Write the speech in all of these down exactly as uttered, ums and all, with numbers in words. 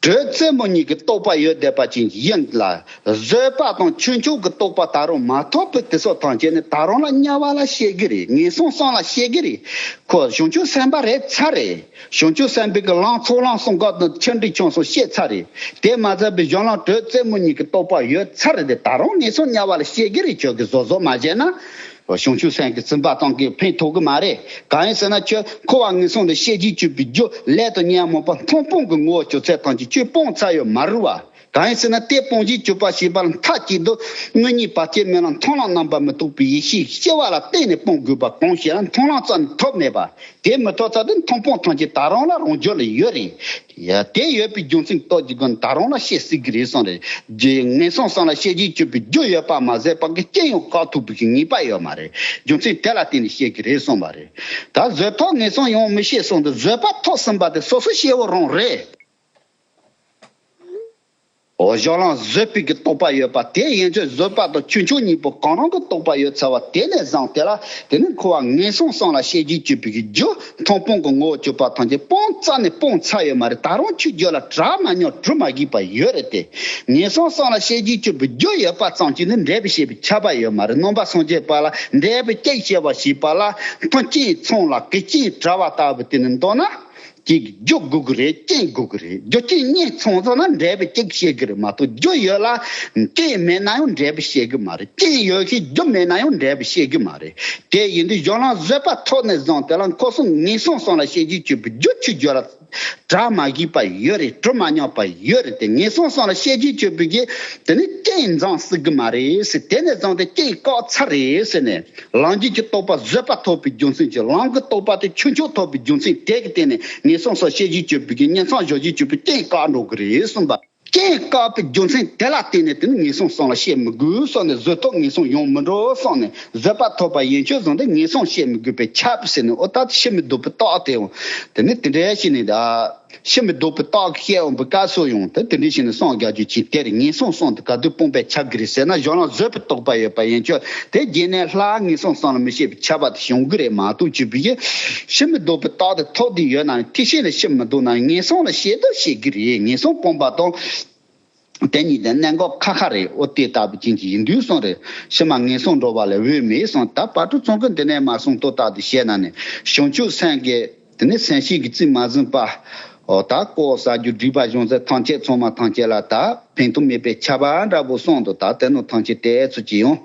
དྲོད་རྩེ་མོ་གཉིས་ཀྱི་རྟོག་པ་ཡོད་བསྡད་པ་ཅན་ཡིན་ལ། བཟོད་པ་དང་ཆོས་མཆོག་གི་རྟོག་པ་ད་རུང་མ་ཐོབ་པའི་དེ་ཚོ་ཐམས་ཅད་ནི་ད་རུང་ལ་དམྱལ་བ་ལ་སྐྱེ་གི་རེད། ངན་སོང་གསུམ་ལ་སྐྱེ་གི་རེད། ཁོ་བྱང་ཆུབ་སེམས་དཔའ་རེད་ཚར་རེད། བྱང་ཆུབ་སེམས་དཔའི་གི་ལམ་ཚོགས་ལམ་གསུམ་ཀ་དང་ཆེ་འབྲིང་ཆུང་གསུམ་ཤེས་ཚར་རེད། དེ་མ་ཚད་པའི་གཞན་ལམ་དྲོད་རྩེ་མོ་གཉིས་ཀྱི་རྟོག་པ་ཡོད་ཚར་རེད་དེ། ད་རུང་ངན་སོང་དམྱལ་བ་ལ་སྐྱེ་གི་རེད། ཁྱོད་ཀྱིས་བཟོད་བཟོད་མ་བྱས་ན། བྱང་ཆུབ་སེམས་ཀྱི་བཙུན་པ་ཐམས་ཅད་ཕན་ཐོགས་གི་མ་རེད། གང་ཡིན་ཟེར་ན་ཁྱོད་འཁོར་བ་ངན་སོང་ལས་སྐྱེ་བཞིའི་སྤྱོད་པའི་རྒྱུ་ལས་དང་ཉོན་མོངས་པ་མཐོང་སྤང་གི་ངོ་བོ་ཅོག་ཚད་ཐམས་ཅད་ཁྱོད་སྤང་ཚར་ཡོད་མ་རེད་བ། གང་ཡིན་ཟེར་ན་དེ་སྤང་བཞིའི་སྤྱོད་པ་ཞེས་པ་ལ་མཐའ་གཅིག་ཏུ་དངོས་གཉེན་བར་ཆད་མེད་ལ་མཐོང་ལམ་རྣམ་པར་མི་རྟོག་པའི་ཡེ་ཤེས་སྐྱེ་བ་ལ་བརྟེན་ནས་སྤང་དགོས་པ་གང་ཞིག་ལ་མཐོང་ལམ་རྩ་ནས་ཐོབ་མེད་པ། དེ་མི་ཐོབ་ཚར་དུས་མཐོང་སྤང་ཐམས་ཅད་ད་རུང་ལ་རང་རྒྱུད་ལ་ཡོད་རེད། ཡ། དེ་ཡོད་པའི་རྒྱུ་མཚན་རྟོགས་ཀྱི་སྒོ་ནས་ད་རུང་ལ་སྐྱེ་སྲིད་ཀྱི་རེད་གསུངས་རེད། རྒྱུ་ངན་སོང་གསུམ་ལ་སྐྱེ་བཞིའི་སྤྱོད་པའི་རྒྱུ་ཡོད་པ་མ་ཟད་པ་གི་རྐྱེན་ཡང་བཀག་ཐུབ་པའི་ངེས་པ་ཡོད་མ་རེད། རྒྱུ་མཚན་དེ་ལ་བརྟེན་ནས་སྐྱེ་གི་རེད་གསུངས་པ་རེད། ད་བཟོད་ཐོབ་ངན་སོང་ཡང་མི་སྐྱེ་གསུངས་འདུག་བཟོད་པ་ཐོབ་ཟིན་པ་དེ་སོ་སོ་སྐྱེ་བོ་རང་རེད། འོ། གཞན་ལམ་བཟོད་པའི་གི་རྟོག་པ་ཡོད་པ་དེ་ཡན་ཆད་བཟོད་པ་དང་ཆོས་མཆོག་གཉིས་པོ་གང་རུང་གི་རྟོག་པ་ཡོད་ཚར་བ་དེ་ནས་བཟུང་དེ་ལ་དེ་ནི་འཁོར་བ་ངན་སོང་གསུམ་ལ་སྐྱེ་བཞིའི་སྤྱོད་པའི་གི་རྒྱུ་མཐོང་སྤང་གི་ངོ་བོ་སྤྱོད་པ་ཐམས་ཅད་སྤང་རྩ་ནས་སྤང་ཚར་ཡོད་མ་རེད། ད་རུང་ཆོས་རྒྱུད་ལ་གྲ་མ་ཉོན་གྲུ་མ་བཞུས་པ་ཡོད་རེད་དེ། ངན་སོང་གསུམ་ལ་སྐྱེ་བཞིའི་སྤྱོད་པའི་རྒྱུ་ཡོད་པ་ཙམ་གྱིས་ནི་འབྲས་བུ་སྐྱེ་བའི་ཁྱབ་པ་ཡོད་མ་རེད། རྣམ་པར་སངས་རྒྱས་པ་ལ་འབྲས་བུ་སྐྱེ་ཞེས་པ་ཞེས་པ་ལ་མཐུན་རྐྱེན་ཚང་ལ་གེགས་རྐྱེན་བྲལ་བ་ལྟ་བུ་དེ་ནི་མདོར་ན། ཅིག་རྒྱུ་དགོས་ཀྱི་རེད། རྐྱེན་དགོས་ཀྱི་རེད། རྒྱུ་རྐྱེན་གཉིས་ཚང་སོང་ན་འབྲས་བུ་གཅིག་སྐྱེ་གི་རེད་མ་གཏོགས་རྒྱུ་ཡོད་ལ་རྐྱེན་མེད་ན་ཡང་འབྲས་བུ་སྐྱེ་གི་མ་རེད། རྐྱེན་ཡོད་ཀྱི་རྒྱུ་མེད་ན་ཡང་འབྲས་བུ་སྐྱེ་གི་མ་རེད། དེ་ཡིན་དུས་གཞན་ལམ་བཟོད་པ་ཐོབ་ནས་བཟུང་དེ་ལ་འཁོར་གསུམ་ངན་སོང་གསུམ་ལ་སྐྱེ་བཞིའི་སྤྱོད་པའི་རྒྱུ་ཆོས་རྒྱུད་ལ་གྲ་མ་བཞུས་པ་ཡོད་རེད། གྲུ་མ་ཉོན་པ་ཡོད་རེད་དེ། ངན་སོང་གསུམ་ལ་སྐྱེ་བཞིའི་སྤྱོད་པའི་གི་དེ་ནི་རྐྱེན་འཛོམས་སྲིད་གི་མ་རེད་ཟེར། དེ་ནས་བཟུང་སྟེ་རྐྱེན་བཀག་ཚར་རེད་ཟེར་ནས། ལམ་རྒྱུད་ཀྱི་རྟོགས་པ་བཟོད་པ་ཐོབ་པའི་རྒྱུ་མཚན་གྱིས་ལམ་གྱི་རྟོགས་པ་དེ་ཆོས་མཆོག་ཐོབ་པའི་རྒྱུ་མཚན་དེ་གི་སྟེང་ནས་ངན་སོང་གསུམ་སྐྱེ་བཞིའི་སྤྱོད་པའི་གི་ངན་སོང་ཞི་བྱེད་སྤྱོད་པའི་རྐྱེན་བཀག་འགྲོ་གི་རེད་གསུངས་པ། རྐྱེན་བཀག་པའི་རྒྱུ་མཚན་དེ་ལ་བརྟེན་ནས་དེ་ནི་ངན་སོང་གསུམ་ལ་སྐྱེ་མི་དགོས་གསུངས་ནས། བཟོད་ཐོབ་ངན་སོང་ཡོང་མི་འགྲོ་གསུངས་ནས། བཟོད་པ་ཐོབ་པ་ཡན་ཆད་བཟུང་སྟེ་ངན་སོང་སྐྱེ་མི་དགོས་པས་ཁྱབ་ཟེར་ནས། འོ་ད་ཕྱི་མི་སྡོད་པའི་རྟགས་དེ་འོང་དེ་ནི་དེ་འདྲ་བྱས་ནས་ད། ཕྱི་མི་ལྡོག་པའི་རྟགས་ཀྱིས་བཤད་འོང་པའི་སྐབས་སུ་ཡང་དེ་དེ་འདྲ་བྱས་ནས་སངས་རྒྱས་རྒྱུ་ཅིག་དེར་ངན་སོང་གསུམ་དེ་ག་དུས་སྤངས་པས་ཁྱབ་ཀྱི་རེད་ཟེར་ན། གཞན་ལམ་བཟོད་པའི་རྟོག་པ་ཡོད་པ་ཡན་ཆད་དེ་རྗེས་ནས་ལྷག་ངན་སོང་གསུམ་ལ་མི་སྐྱེ་བའི་ཁྱབ་པ་དེ་བྱུང་གི་རེད་མ་གཏོགས། བཅུ་པའི་ཕྱི་མི་ལྡོག་པའི་རྟགས་དེ་ཐོབ་བསྡད་ཡོད་ན་ཡང་། དེ་ཤེས་ནས་ཕྱི་མི་ལྡོག་ན་ཡང་ངན་སོང་ལ་སྐྱེ་དུ་སྐྱེ་གི་རེད། ངན་སོང་སྤངས་པ་དང་། དེ་གཉིས་དེ་གནད་འགག་ཁ་ཁ་རེད། འོ་དེ་ལྟ་བུ་ཅན་གྱི་ཡིན་དུས་གསུངས་རེད། ཕྱི་མ་ངན་སོང་འགྲོ་བ་ལས་འོས་མེད་གསུངས། ད་བར་དུ་ཚང་གི་འདི་ནས་མ་གསུངས་ཏོ་ལྟ་དུ་བཤད་ན་ནི། བྱང་ཆུབ་སེམས་ཀྱི་དེ་ནི་སེམས་བསྐྱེད་ཀྱི་རྩིས་མ་ཟིན་པ། འོ་ད་ཀོ་ས་རྒྱུ་སྒྲིབ་པ་གཞུང་ཚད་ཐམས་ཅད་ཚང་མ་ཐམས་ཅད་ལ་ད་ཕན་ཐོགས་མེད་པའི་ཁྱབ་པ་འདྲ་པོ་གསུངས་འདུག་ད་དེ་ནོ་ཐམས་ཅད་དེ་ཚོ་ཅི་ཡང་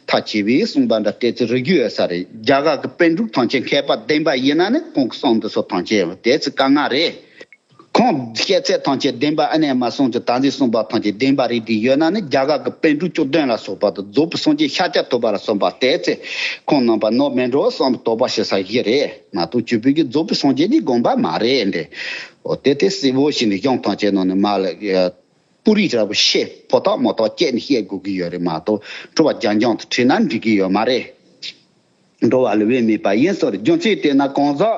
ཐག་ཆེ་བའི་གསུངས་པ་འདྲ་དེ་ཚོ་རིག་རྒྱུ་ཡོད་ས་རེད། རྒྱ་གར་གྱི་པཎ་གྲུབ་ཐམས་ཅད་མཁས་པ་བདེན་པ་ཡིན་ན་ནི་ཁོང་གི་གསུང་འདི་ཚོ་ཐམས་ཅད་དེ་ཚོ་དཀའ་ངལ་རེད། ཁོང་བཤད་ཚད་ཐམས་ཅད་བདེན་པ་ཨ་ནེ་མ་གསུངས་ཀྱི་ད་འདི་གསུངས་པ་ཐམས་ཅད་བདེན་པ་རེད། དེ་ཡོད་ན་ནི་རྒྱ་གར་གྱི་པཎ་གྲུབ་བཅུ་བདུན་ལ་སོགས་པ་དང་རྫོགས་པའི་སངས་རྒྱས་ཤཱཀྱ་ཐུབ་པ་ལ་སོགས་པ་བལྟས་ཚེ་ཁོང་རྣམ་པ་ནོར་མེད་འགྲོ་བསམ་དོགས་པ་བྱེད་ས་ཞིག་རེད་མ་གཏོགས། བཅུ་པའི་གི་རྫོགས་པའི་སངས་རྒྱས་ཀྱི་དགོངས་པ་མ་རེད་འདྲེ། འོ་དེ་དེ་གསལ་བོ་ཞིག་ནི་གཞུང་ཐམས་ཅད་ནང་ནས་མ་ལ་པུ་རི་འདྲ་པོ་བཤད་ཕོ་ཐག་མོ་ཐག་བཅད་ནས་བཤད་དགོས་ཀྱི་ཡོད་རེད་མ་གཏོགས། སྤྲོ་བ་རྒྱང་རྒྱང་དུ་ཁྲིད་ན་འགྲིག་གི་ཡོད་མ་རེད། འགྲོ་བ་ལས་འོས་མེད་པ་ཡིན་ཟེར། རྒྱུ་མཚན་དེས་ན་གང་ཟག་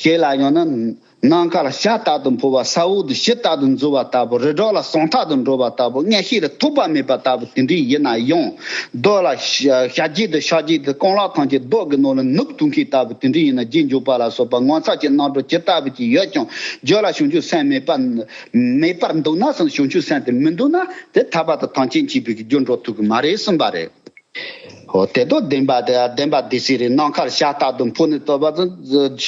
ཞིག་ལ་ཡང་ན་ནམ་མཁར་བྱ་ལྟར་དུ་འཕོ་བ། ས་འོག་ཏུ་གཞི་ལྟར་དུ་འཛུལ་བ་ལྟ་བུ། རི་བྲག་ལ་ཟམ་ཐག་ཏུ་འགྲོ་བ་ལྟ་བུ། མངོན་ཤེས་ལ་ཐོགས་པ་མེད་པ་ལྟ་བུ་དེ་འདྲ་ཡིན་ན་ཡང་། རྡོ་ལ་བྱ་བྱ་རྒྱུད་དུ་བྱ་རྒྱུད་དུ་རྐང་ལག་ཐམས་ཅད་རྡོ་གི་ནང་ལ་ནུབ་ཐུག་མཁན་ལྟ་བུ་དེ་འདྲ་ཡིན་ན། རྗེས་འཇུག་པ་ལ་སོགས་པ་ངོ་མཚར་གྱི་རྣམ་གྲངས་ཇི་ལྟ་བུ་ཅིག་ཡོད་ཀྱང་། རྒྱུད་ལ་བྱང་ཆུབ་སེམས་མེད་པ་མེད་པར་འདུག་ན་བྱང་ཆུབ་སེམས་དེ་མི་འདུག་ན། དེ་ཐར་པ་དང་ཐམས་ཅད་མཁྱེན་པའི་རྒྱུར་འགྲོ་ཐུབ་ཀྱི་མ་རེད་གསུངས་པ་རེད། འོ་དེ་དོ་བདེན་པ་དེ་བདེན་པ་དེ་སྲིད་རེད། ནམ་མཁར་བྱ་ལྟར་དུ་འཕོ་ནས་བཏོད་པ་དང་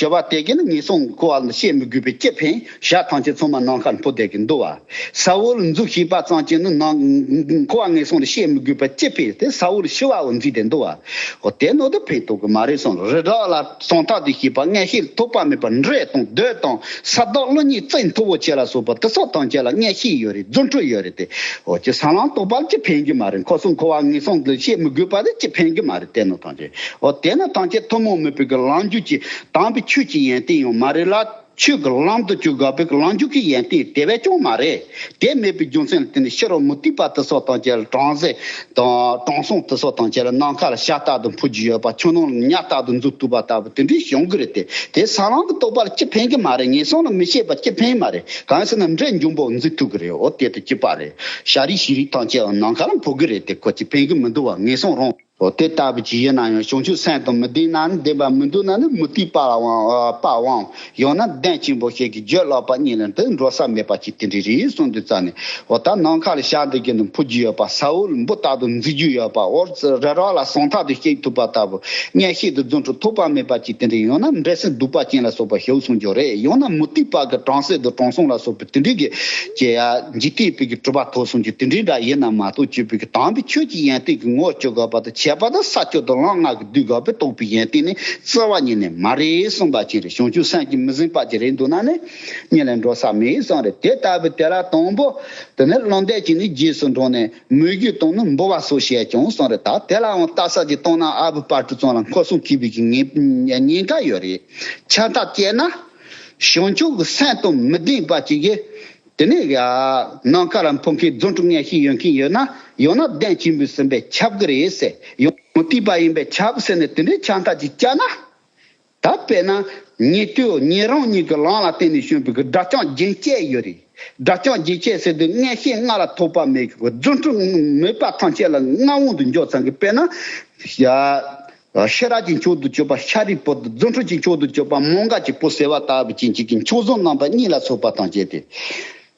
བྱ་བ་དེ་གིས་ནི་ངན་སོང་འཁོར་བ་ལ་སྐྱེ་མི་དགོས་པའི་ཅི་ཕན། བྱ་ཐམས་ཅད་ཚང་མ་ནམ་མཁར་འཕོ་བསྡད་ཀྱི་འདུག་བ། ས་འོག་ལ་འཛུལ་ཤེས་པ་ཙམ་གྱིས་ནི་ནམ་འཁོར་བ་ངན་སོང་ལ་སྐྱེ་མི་དགོས་པའི་ཅི་ཕན། དེ་ས་འོག་ལ་ཤི་བའོ་འཛིན་བསྡད་འདུག་བ། འོ་དེ་ནོ་དེ་ཕན་ཐོགས་ཀྱི་མ་རེད་གསུངས། རི་བྲག་ལ་ཟམ་ཐག་ཏུ་ཤེས་པ། མངོན་ཤེས་ལ་ཐོགས་པ་མེད་པ། འདྲེ་དང་གདོན་དང་ས་བདག་ཀླུ་གཉན་བཙན་མཐུ་བོ་ཆེ་ལ་སོགས་པ་དེ་སོགས་ཐམས་ཅད་ལ་མངོན་ཤེས་ཡོད་རེད། རྫུ་འཕྲུལ་ཡོད་རེད་དེ། འོ་ཅི་ས་ལམ་རྟོགས་པ་ལ་ཅི་ཕན་གྱི་མ་རེད། འཁོར་གསུམ་འཁོར་བ་ངན་སོང་དུ་སྐྱེ་མི་དགོས་པ་དེ་ཅི་ཕན་གྱི་མ་རེད། དེ་ནོ་ཐམས་ཅད། འོ་དེ་ནི་ཐམས་ཅད་ཐུན་མོང་མིན་པའི་གི་ལམ་རྒྱུད་ཀྱི་དམ་པའི་ཆོས་ཀྱི་ཡོན་ཏན་ཡང་མ་རེད་ལ། ཆོས་ཀྱི་ལམ་དུ་བཅུག་དགོས་པའི་གི་ལམ་རྒྱུད་ཀྱི་ཡོན་ཏན་དེ་བས་ཀྱང་མ་རེད། དེ་མེད་པའི་རྒྱུ་མཚན་ལ་བརྟེན་ནས་ཕྱི་རོལ་མུ་སྟེགས་པ་དེ་སོགས་ཐམས་ཅད་ལ་དྲང་སྲོང་དང་དྲང་སྲོང་དེ་སོགས་ཐམས་ཅད་ལ་ནམ་མཁའ་ལ་བྱ་ལྟར་དུ་འཕོ་རྒྱུ་ཡོད་པ། ཆུ་ནང་ལ་ཉ་ལྟར་དུ་འཛུལ་ཐུབ་པ་ལྟ་བུ་དེ་འདྲའི་བྱུང་གི་རེད་དེ། དེ་ས་ལམ་གྱི་རྟོགས་པ་ལ་ཅི་ཕན་གྱི་མ་རེད། ངན་སོང་ལ་མི་སྐྱེ་བ་ཅི་ཕན་མ་རེད། གང་ཟེར་ན་འདྲེ་འབྱུང་པོ་འཛུལ་ཐུབ་ཀྱི་རེད། འོ་དེ་དང་གཅིག་པ་རེད། བྱ་རིགས་བྱི་རིགས་ཐམས་ཅད་ནམ་མཁའ་ལ་འཕོ་གི་རེད་དེ། ཁོ་ཅི་ཕན་གྱི་མི་འདུག་བ། ངན་སོང་རང་ འོ་དེ་ལྟ་བུ་ཅིག་ཡིན་ན་ཡང་བྱང་ཆུབ་སེམས་དང་མི་ལྡན་ན་ནི་ལྡན་པ་མི་འདུག་ན་ནི་མུ་སྟེགས་པ་དབང་པ་དབང་། ཡང་ན་གདེང་ཆེན་པོ་ཞིག་གིས་རྒྱུད་བརླག་པ་གཉིས་ལ་འདི་འགྲོ་ས་མེད་པ་ཅིག་དེ་འདྲ་རེད་གསུངས་དུས་ཙ་ནས། འོ་ད་ནམ་མཁའ་ལ་ཞལ་འདེབས་ཀྱི་ནི་འཕུར་རྒྱུ་ཡོད་པ། ས་འོག་ལ་འབུ་ལྟར་དུ་འཛེག་རྒྱུ་ཡོད་པ། འོ་རི་རབ་ལ་ཟམ་ཐག་ཏུ་སྐྱེལ་ཐུབ་པ་ལྟ་བུ། མངོན་ཤེས་དང་རྫུ་འཕྲུལ་ཐོགས་པ་མེད་པ་ཅིག་དེ་འདྲ། ཡང་ན་འབྲས་སིལ་བདུག་པ་ཅན་ལ་སོགས་པ་ཞུགས་གསུངས་རྒྱུ་རེད། ཡང་ན་མུ་སྟེགས་པ་གི་དྲང་སྲོང་དང་དྲང་སྲོང་ལ་སོགས་པའི་དེ་འདྲ་གི་ཅེས་ཡ་འཇིག་རྟེན་པའི་གི་གྲུབ་པ་ཐོབ་གསུངས་རྒྱུ་དེ་འདྲ་འདྲ་ཡིན་ན་མ་གཏོགས། སྤྱོད་པའི་གི་དམ་པའི་ཆོས་ཀྱི་ཡོན་ཏན་གྱི་ངོ་བོ་བཅུ་དགག་པ་དང་ཁྱད་པར་དུ་ས་བཅུ་དང་ལམ་ལྔ་གི་བསྡུས་དགག་པས་རྟོགས་པའི་ཡོན་ཏན་ནི་རྩ་བ་ཉིད་ནས་མ་རེད་གསུངས་པ་ཅིག་རེད། བྱང་ཆུབ་སེམས་ཀྱིས་མི་ཟིན་པ་ཅིག་རེད་འདུག་ན་ནི་གཉིད་ལས་འགྲོ་ས་མེད་གསུངས་རེད། དེ་ལྟ་བུའི་དེ་ལ་དང་པོ་དེ་ནི་བློ་འདས་ཀྱིས་ནི་རྗེས་སུ་འབྲངས་ནས་མོས་གུས་དང་ནི་འབུལ་བ་སོགས་བྱས་ཀྱང་གསུངས་རེད། ད་དེ་ལའང་ལྟ་ས་ཅིག་བཏང་ན་ཨ་བུ་དཔལ་སྤྲུལ་ཚང་ལ་འཁོར་གསུམ་འཁྱིལ་བའི་གི་ཉེན་ཉེན་ཁ་ཡོད་རེད། ཆ་ད་བཅད་ན་བྱང་ཆུབ་ཀྱི་སེམས་དང་མི་ལྡན་པ་ཅིག་གིས། དེ་ནས་ཡ། ནམ་མཁའ་ལ་འཕུར་མཁན་རྫུ་འཕྲུལ་མངོན་ཤེས་ཡོད་མཁན་ཡོད་ན། ཡང་ན་གདེང་ཆེན་པོས་ཟིན་པས་ཁྱབ་གི་རེད་ཟེར། ཡང་མུ་སྟེགས་པ་ཡིན་པས་ཁྱབ་ཟེར་ནས་དེ་འདྲའི་ཆ་ད་ཅིག་བཅད་ན། ད་དཔེར་ན། ཉན་ཐོས་ཉན་རང་གཉིས་ཀྱི་ལམ་ལ་བརྟེན་ནས་བྱུང་བའི་གི་དགྲ་བཅོམ་རྒྱན་བཅས་ཡོད་རེད། དགྲ་བཅོམ་རྒྱན་བཅས་ཟེར་དུས་མངོན་ཤེས་ལྔ་ལ་ཐོགས་པ་མེད་གི་རྫུ་འཕྲུལ་མེད་པ་ཐམས་ཅད་ལ་མངའ་དབང་དུ་འཇོག་ཚང་གི། དཔེར་ན། ཡ། ཤེས་རབ་ཀྱི་མཆོག་ཏུ་གྱུར་པ་ཤཱ་རིའི་བུ་དང་རྫུ་འཕྲུལ་གྱི་མཆོག་ཏུ་གྱུར་པ་མོའུ་འགལ་གྱི་བུ་ཟེར་བ་ལྟ་བུ་ཅན་གཅིག་གི་མཆོག་ཟུང་རྣམ་པ་གཉིས་ལ་སོགས་པ་དང་བཅས་ཏེ།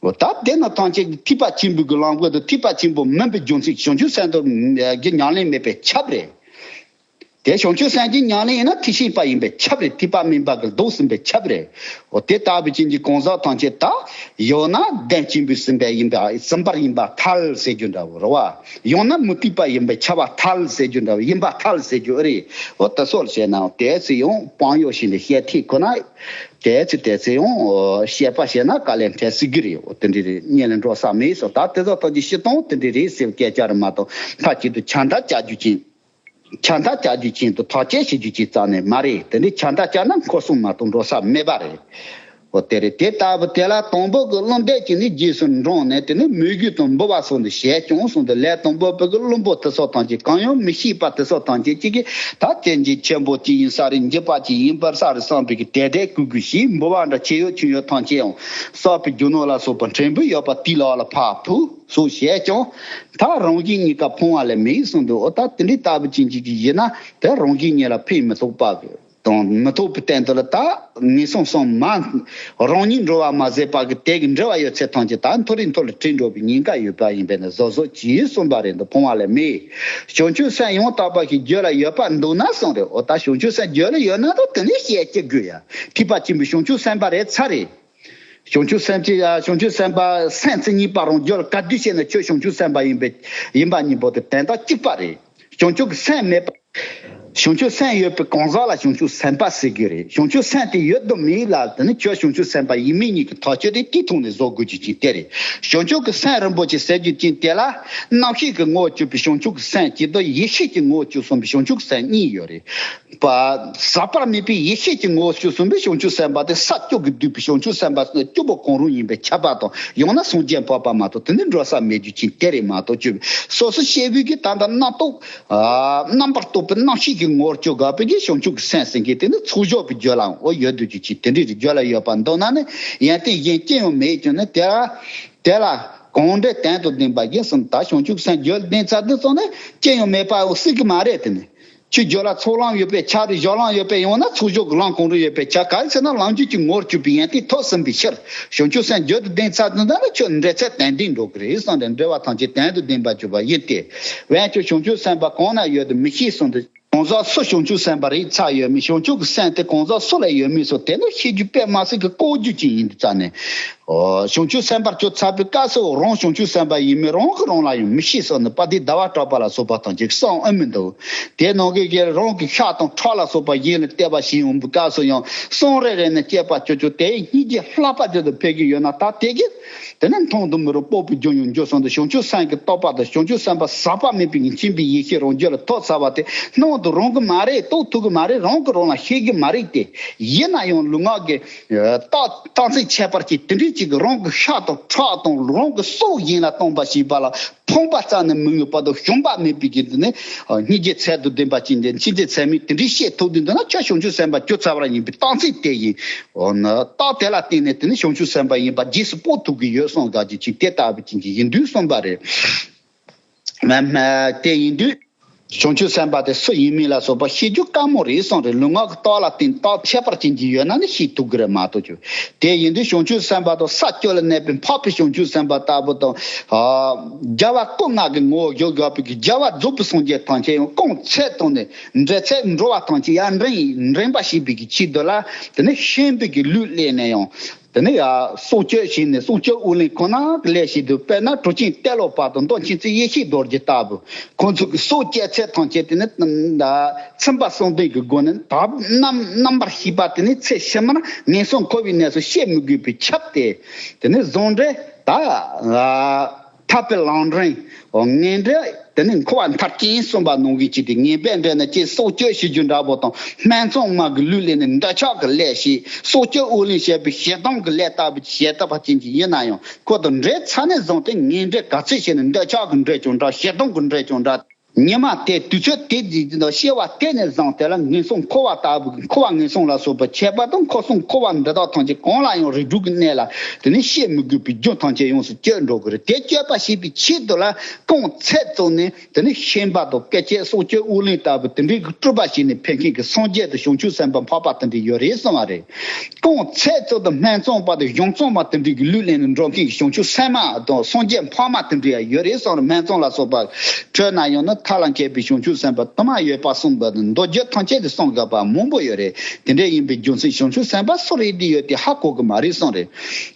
འོ་ད་དེ་ན་ཐམས་ཅད་ཀྱི་ཐེག་པ་ཆེན་པོའི་གི་ལམ་ཁ་དང་ཐེག་པ་ཆེན་པོ་མིན་པའི་རྒྱུ་མཚན་བྱང་ཆུབ་སེམས་དང་གི་ཉམས་ལེན་མེད་པས་ཁྱབ་རེད། དེ་བྱང་ཆུབ་སེམས་ཀྱི་ཉམས་ལེན་ཡིན་ན་ཐེག་ཆེན་པ་ཡིན་པས་ཁྱབ་རེད། ཐེག་པ་དམན་པ་གི་ལྡོག་ཟིན་པས་ཁྱབ་རེད། འོ་དེ་ལྟ་བུ་ཅན་གྱི་གང་ཟག་ཐམས་ཅད་ད། ཡང་ན་གདེང་ཆེན་པོས་ཟིན་པ་ཡིན་པ་ཟིན་པར་ཡིན་པར་ཐལ་ཟེར་རྒྱུ་འདྲ་བོ་རེད་བ། ཡང་ན་མུ་སྟེགས་པ་ཡིན་པས་ཁྱབ་པར་ཐལ་ཟེར་རྒྱུ་འདྲ་བོ་ཡིན་པར་ཐལ་ཟེར་རྒྱུ་ཨེ་རེད། འོ་ད་སོགས་བྱས་ན་དེ་ཚོ་ཡང་སྤང་ཡོག་ཞིག་ནས་བཤད་ཐེངས་ཁོ་ན། དེ་ཚོ་དེ་ཚོ་ཡང་བཤད་པ་བཤད་ན་དཀའ་ལས་འཕྲད་སྲིད་ཀྱི་རེད། འོ་དེ་འདྲ་རེད། གཉིད་ལས་འགྲོ་ས་མེད་སོ། ད་དེ་ཚོ་ཐམས་ཅད་སྤྱིར་བཏང་དེ་འདྲ་རེད་ཟེར་བའི་སྐད་ཆ་རེད་མ་གཏོགས་མཐའ་གཅིག་ཏུ་ཆ་འདྲ་བཅད་རྒྱུ་ཅན། ཆ་འདྲ་བཅད་རྒྱུ་ཅན་དུ་ཐག་བཅད་བྱེད་རྒྱུ་ཅན་རྩ་ནས་མ་རེད། དེ་འདྲའི་ཆ་འདྲ་བཅད་ན་འཁོར་གསུམ་མ་གཏོགས་འགྲོ་ས་མེད་པ་རེད། འོ་དེ་རེད། དེ་ལྟ་བུ་དེ་ལ་དང་པོ་གི་བློ་འདས་ཀྱིས་ནི་རྗེས་སུ་འབྲངས་ནས་དེ་ནི་མོས་གུས་དང་འབུལ་བ་སོགས་འདི་བྱས་ཀྱང་གསུངས་ཏེ། ལས་དང་པོ་པོ་གི་བླུན་པོ་དེ་ཚོ་ཐམས་ཅད་གང་ཡང་མི་ཤེས་པ་དེ་ཚོ་ཐམས་ཅད་ཅིག་གིས་ད་དེ་འཇིག་ཆེན་པོ་ཅིག་ཡིན་ས་རེད། འཇིག་པ་ཅིག་ཡིན་པར་ས་རེད་བསམ་པའི་གི་དད་ལྡན་གུས་གུས་ཤིག་འབུལ་བ་འདྲ་ཆེ་ཡོད་ཆུང་ཡོད་ཐམས་ཅད་ཡང་བསགས་པའི་རྒྱུ་ནོར་ལ་སོགས་པ་ཕྲན་བུ་ཡོད་པ་དེའི་ལག་ལ་ཕར་ཕུལ། སོགས་བྱས་ཀྱང་། ད་རང་བཞིན་གཉིས་ཀ་ཕུང་བ་ལས་མེད་གསུངས་འདུག་འོ་ད་དེ་འདྲའི་ལྟ་བུ་ཅན་གཅིག་གིས་ཡིན་ན་དེ་རང་བཞིན་གཉིས་ལ་ཕན་མི་ཐོགས་པ་གི་དང་མི་ཐོགས་པའི་སྟེང་དུ་ལ་ད་ངན་སོང་གསུམ་མ། རང་ཉིད་འགྲོ་བ་མ་ཟད་པ་གི་དེ་གི་འབྲེལ་བ་ཡོད་ཚད་ཐམས་ཅད་ད་མཐོ་རིས་མཐོ་ལ་ཁྲིད་འགྲོ་བའི་ཉེན་ཁ་ཡོད་པ་ཡིན་པས་ན་གཟབ་གཟབ་གྱིས་གསུངས་པ་རེད་འདུག་ཕུང་བ་ལས་མེད། བྱང་ཆུབ་སེམས་ཡང་དག་པ་ཞིག་རྒྱུད་ལ་ཡོད་པ་འདུག་ན་གསུངས་རེད། འོ་ད་བྱང་ཆུབ་སེམས་རྒྱུད་ལ་ཡོད་ན་ད་དེ་ནི་བཤད་ཀྱི་དགོས་ཡ། ཐེག་པ་ཆེན་པོའི་བྱང་ཆུབ་སེམས་དཔའ་རེད་ཚར་རེད། བྱང་ཆུབ་སེམས་ཀྱི་ཡ་བྱང་ཆུབ་སེམས་དཔའ་སེམས་ཅན་གཉིས་པ་རང་རྒྱུད་ལ་ག་དུས་བཤད་ན་ཁྱོད་བྱང་ཆུབ་སེམས་དཔའ་ཡིན་པས་ཡིན་པ་གཉིས་པོ་དེ་དོན་དག་གཅིག་པ་རེད། བྱང་ཆུབ་ཀྱི་སེམས་མེད་པ། བྱང་ཆུབ་སེམས་ཡོད་པའི་གང་ཟག་ལ་བྱང་ཆུབ་སེམས་དཔའ་ཟེར་གྱི་རེད། བྱང་ཆུབ་སེམས་དེ་ཡོད་དམ་མེད་ལ་དེ་ནི་ཁྱོད་བྱང་ཆུབ་སེམས་དཔའ་ཡིན་མིན་གཉིས་ཀྱི་ཐག་གཅོད་དེ་དེའི་ཐོག་ནས་བཟོ་དགོས་རྒྱུ་ཅིག་དེ་རེད། བྱང་ཆུབ་ཀྱི་སེམས་རིན་པོ་ཆེ་ཟེར་རྒྱུ་ཅན་དེ་ལ་རྣམ་ཤེས་ཀྱི་ངོ་བོར་གྱུར་པའི་བྱང་ཆུབ་ཀྱི་སེམས་ཀྱི་དང་ཡེ་ཤེས་ཀྱི་ངོ་བོར་གྱུར་སོང་བའི་བྱང་ཆུབ་ཀྱི་སེམས་གཉིས་ཡོད་རེད། པ། ཟག་པ་མེད་པའི་ཡེ་ཤེས་ཀྱི་ངོ་བོ་བཅུ་གསུམ་པའི་བྱང་ཆུབ་སེམས་དཔའ་དེ་ས་བཅུ་གིས་བསྡུས་པའི་བྱང་ཆུབ་སེམས་དཔའ་བཅུ་པོ་གང་རུང་ཡིན་པས་ཁྱབ་པ་དང་། ཡང་ན་སངས་རྒྱས་འཕགས་པ་མ་གཏོགས་དེ་ནི་འགྲོ་ས་མེད་རྒྱུ་ཅན་དེ་རེད་མ་གཏོགས། བཅུ་པའི་སོ་སོ་སྐྱེ་བོའི་གི་ད་ལྟ་རྣམ་རྟོག་རྣམ་པར་རྟོག་པའི་རྣམ་ཤེས་ཀྱི་ངོ་བོར་གྱུར་དགོས་པའི་གི་བྱང་ཆུབ་ཀྱི་སེམས་ཟེར་མཁན་དེ་ནི་ཚོགས་བསགས་པའི་རྒྱུད་ལའང་འོ་ཡོད་རྒྱུ་ཅན་དེ་འདྲའི་རིགས་རྒྱུད་ལ་ཡོད་པ་མདོར་ན་ནི་ཡོན་ཏན་གཞན་ཅི་ཡང་མེད་ཀྱང་ནི་དེ་ལ་དེ་ལ་གང་འདྲའི་དོན་དང་ལྡན་པ་ཡིན་གསུངས། ད་བྱང་ཆུབ་སེམས་རྒྱུད་ལ་ལྡན་ཚར་དུས་ཙམ་ནས་ཅི་ཡང་མེད་པའང་སྲིད་ཀྱི་མ་རེད། དེ་ནི། ཁྱོད་རྒྱུད་ལ་ཚོགས་ལམ་ཡོད་པས་ཁྱབ་རེད། སྦྱོར་ལམ་ཡོད་པས། ཡང་ན་ཚོགས་བསགས་ཀྱི་ལམ་གང་རུང་ཡོད་པས་ཁྱབ། གང་ཡིན་ཟེར་ན་ལམ་རྒྱུད་ཀྱི་ངོ་བོར་གྱུར་པའི་ཡོན་ཏན་ཐོབ་ཟིན་པའི་ཕྱིར། བྱང་ཆུབ་སེམས་རྒྱུད་དུ་ལྡན་ཚར་དུས་ད་ནི་ཁྱོད་འབྲེལ་ཚད་དོན་ལྡན་འགྲོ་གི་རེད་གསུངས་ཏེ། འབྲེལ་བ་ཐམས་ཅད་དོན་དང་ལྡན་པར་གྱུར་པ་ཡིན་ཏེ། འོན་ཀྱང་བྱང་ཆུབ་སེམས་དཔའ་གང་ན་ཡོད་དེ་མི་ཤེས་གསུངས་ཏེ། གང་ཟག་སུ་བྱང་ཆུབ་སེམས་དཔའ་རེད་ཚར་ཡོད་མེད། བྱང་ཆུབ་ཀྱི་སེམས་དེ་གང་ཟག་སུ་ལ་ཡོད་མེད་སོགས་དེ་ནི་ཤེས་རྒྱུ་དཔེ་མ་སྲིད་ཀྱི་དཀའ་རྒྱུ་ཅིག་ཡིན་དུས་ཙ་ནས། ཨོ། བྱང་ཆུབ་སེམས་དཔར་གྱུར་ཚར་བའི་སྐབས་སུ་རང་བྱང་ཆུབ་སེམས་དཔའ་ཡིན་མིན་རང་གིས་རང་ལ་ཡང་མི་ཤེས་སོགས་ནི་དཔལ་ལྡན་ཟླ་བ་གྲགས་པ་ལ་སོགས་པ་དང་གཅིག་གསུངས་ཨེ་མི་འདུག་དེ་ནང་གི་གི་རང་གི་ཤ་དང་ཁྲག་ལ་སོགས་པ་གཞན་ལ་བལྟས་པ་ཞིག་ཡོང་བའི་སྐབས་སུ་ཡང་གསུང་རེ་རེ་ནས་དཔྱད་པ་ཅོ་ཅོ་དེའི་སྙིང་རྗེ་ལྷག་པ་དེ་དུ་འཕེལ་གྱི་ཡོད་ན། ད་དེ་གི་དེ་ནི་མཐོང་དུ་མི་རུང་དཔོག་པའི་རྒྱུ་ཡང་འགྱུར་སོང་དུ། བྱང་ཆུབ་སེམས་ཀྱི་རྟོགས་པ་དང་བྱང་ཆུབ་སེམས་དཔའ་ཟག་པ་མེད་པའི་མཁྱེན་པའི་ཡེ་ཤེས་རང་རྒྱུད་ལ་ཐོབ་ཚར་བ་དེ་སྣང་དུ་རུང་གི་མ་རེད། རྟོགས་ཐུབ་ཀྱི་མ་རེད། རང་གིས་རང་ལ་ཤེས་ཀྱི་མ་རེད་དེ། ཡིན་ན་ཡང་ལུས་ངག་གི་རྟགས་རྟགས་མཚན་ཁྱད་པར་གྱི་དེ་འདྲའི་ཅིག་གི་རང་གི་ཤ་དང་ཁྲག་དང་རང་གི་སྲོག་གཞན་ལ་གཏོང་པ་ཞེས་པ་ལ་ཕངས་པ་རྩ་ནས་མི་ནུས་པ་དང་ཞུམ་པ་མེད་པའི་གི་དེ་ནི་སྙིང་རྗེ་ཚད་དང་ལྡན་པ་ཅིག་འདི་མཁྱེན་བརྩེ་ཚད་མེད་དེ་འདྲའི་བཤད་ཐུབ་དུས་འདི་ན་ཁྱོད་བྱང་ཆུབ་སེམས་དཔར་གྱུར་ཚར་བ་ཡིན་པའི་རྟགས་མཚན་དེ་ཡིན། འོ་ན་རྟགས་དེ་ལ་བརྟེན་ནས་དེ་ནི་བྱང་ཆུབ་སེམས་དཔའ་ཡིན་པ་རྗེས་སུ་དཔོག་ཐུབ་ཀྱི་ཡོད་གསུངས་དགའ་རྒྱུ་ཅིག་དེ་ལྟ་བུ་ཅན་གྱི་ཡིན་དུས་གསུངས་པ་རེད། མ་མ་དེ་ཡིན་དུས། བྱང་ཆུབ་སེམས་དཔའ་དེ་སུ་ཡིན་མིན་ལ་སོགས་པ་ཤེས་རྒྱུ་དཀའ་མོ་རེད་གསུངས་རེད། ལུས་ངག་གི་རྟོགས་ལ་བརྟེན་རྟོགས་ཁྱད་པར་ཅན་གྱི་ཡོད་ན་ནི་ཤེས་ཐུབ་ཀྱི་རེད་མ་གཏོགས་ཀྱི། དེ་ཡིན་དུས་བྱང་ཆུབ་སེམས་དཔའ་དང་ས་བཅུ་ལ་གནས་པའི་འཕགས་པའི་བྱང་ཆུབ་སེམས་དཔའ་ལྟ་བུ་དང་། ཨ། རྒྱལ་བ་ཀུན་ལྔ་གི་ངོ་བོ་བཞུགས་ཡོད་པའི་གི་རྒྱལ་བ་རྫོགས་པའི་སངས་རྒྱས་ཐམས་ཅད་ཡང་རྐང་ཚད་བཙུགས་ནས་འབྲེལ་ཚད་འགྲོ་བ་ཐམས་ཅད་ཡར་འདྲེན་འདྲེན་པ་བྱེད་པའི་གི་ཆེད་དུ་ལ། དེ་ནི་ཤན་པའི་གི་ལུས་ལེན་ནས་ཡང་། དེ་ནས་ཡང་སྲོག་གཅོད་བྱས་ནས་སྲོག་གཅོད་དབུགས་ལེན་ཁོ་ན་གི་ལས་བྱེད་དུ། དཔེར་ན་གྲུབ་ཆེན་ཏེ་ལོ་པ་དང་མདོ་མཁྱེན་བརྩེ་ཡེ་ཤེས་རྡོ་རྗེ་ལྟ་བུ། ཁོང་ཚོ་གི་སྲོག་གཅོད་ཚད་ཐམས་ཅད་དེ་ནི་ཚིམ་པ་གསུམ་ལྡན་གྱི་སྒོ་ནས་བརྡབ་རྣམ་རྣམ་པར་ཤེས་པ་དེ་ནི་ཚེ་ཕྱི་མར་ངན་སོང་འཁོར་བའི་གནས་སུ་བཤད་མི་དགོས་པའི་ཁྱབ་སྟེ། དེ་ནི་བཟང་འབྲེལ་ད། ཐར་པའི་ལམ་འདྲེན། ངན་འབྲེལ་དེ་ནི་འཁོར་བ་མཐར་ཕྱིན་གསུངས་པ་ནང་བཞིན་བྱས་ཏེ། ངན་པའི་འབྲེལ་ནི་ཅིག་སྲོག་གཅོད་བྱེད་རྒྱུ་འདྲ་པོ་དང་། སྨད་འཚོང་མ་གི་ལུས་ལེན་ནས་འདོད་ཆགས་ཀྱི་ལས་བྱེད། སྲོག་གཅོད་དབུགས་ལེན་བྱེད་པའི་ཞེ་སྡང་གི་ལས་ལྟ་བུ་བྱེད་ཐུབ་པ་ཅན་ཅིག་ཡིན་ན་ཡང་། ཁོ་དང་འབྲེལ་ཚར་ནས་བཟུང་སྟེ་ངན་འབྲེལ་ག་ཚོད་བྱས་ནས་འདོད་ཆགས་ཀྱི་འབྲེལ་ཀྱང་འདྲ། ཞེ་སྡང་གི་འབྲེལ་ཀྱང་འདྲ། ཉི་མ་དེ་དུས་ཚོད་དེ་དེ་དང་སྐྱེ་བ་དེ་ནས་བཟུང་སྟེ་ལ་ངན་སོང་འཁོར་བ་ལྟ་བུ། འཁོར་བ་ངན་སོང་ལ་སོགས་པ་ཁྱད་པར་དུ་འཁོར་གསུམ་འཁོར་བ་འདི་དག་ཐམས་ཅད་གང་ལ་ཡང་རིགས་དྲུག་གི་གནས་ལ་དེ་ནི་བཤད་མི་དགོས་པའི་རྒྱུ་ཐམས་ཅད་ཡོངས་སུ་གཅོད་འགྲོ་གི་རེད། དེ་གཅོད་པ་བྱེད་པའི་ཆེད་དུ་ལ་རྐང་ཚད་བཙུགས་ནས་དེ་ནི་ཤན་པ་དང་སྐེ་ཆད་སྲོག་གཅོད་དབུགས་ལེན་ལྟ་བུ་དེ་འདྲའི་གི་སྤྲུལ་པ་བྱས་ནས་ཕེབས་མཁན་གྱི་སངས་རྒྱས་དང་བྱང་ཆུབ་སེམས་དཔའ་འཕགས་པ་དེ་འདྲ་ཡོད་རེད་གསུངས་པ་རེད། རྐང་ཚད་ཙམ་དུ་སྨད་འཚོང་པ་དང་གཞུང་བཙོང་མ་དེ་འདྲའི་གི་ལུས་ལེན་ནས་འགྲོ་མཁན་གྱི་བྱང་ཆུབ་སེམས་དཔའ་དང་སངས་རྒྱས་འཕགས་མ་དེ་འདྲ་ཡང་ཡོད་རེད་གསུངས་རེད། སྨད་འཚོང་ལ་སོགས་པ་ཁྲོད་ན་ཡང་ན་མཐའ་ལ་མཁས་པའི་བྱང་ཆུབ་སེམས་དཔའ་དུ་མ་ཡོད་པ་གསུངས་པ་དང་། མདོ་རྒྱུད་ཐམས་ཅད་དུ་གསུངས་དགོས་པ་མང་པོ་ཡོད་རེད། དེ་འདྲ་ཡིན་པའི་རྒྱུ་མཚན་བྱང་ཆུབ་སེམས་དཔའ་སུ་རེད་དེ་ཡོད་དེ་ཧ་གོ་གི་མ་རེད་གསུངས་རེད།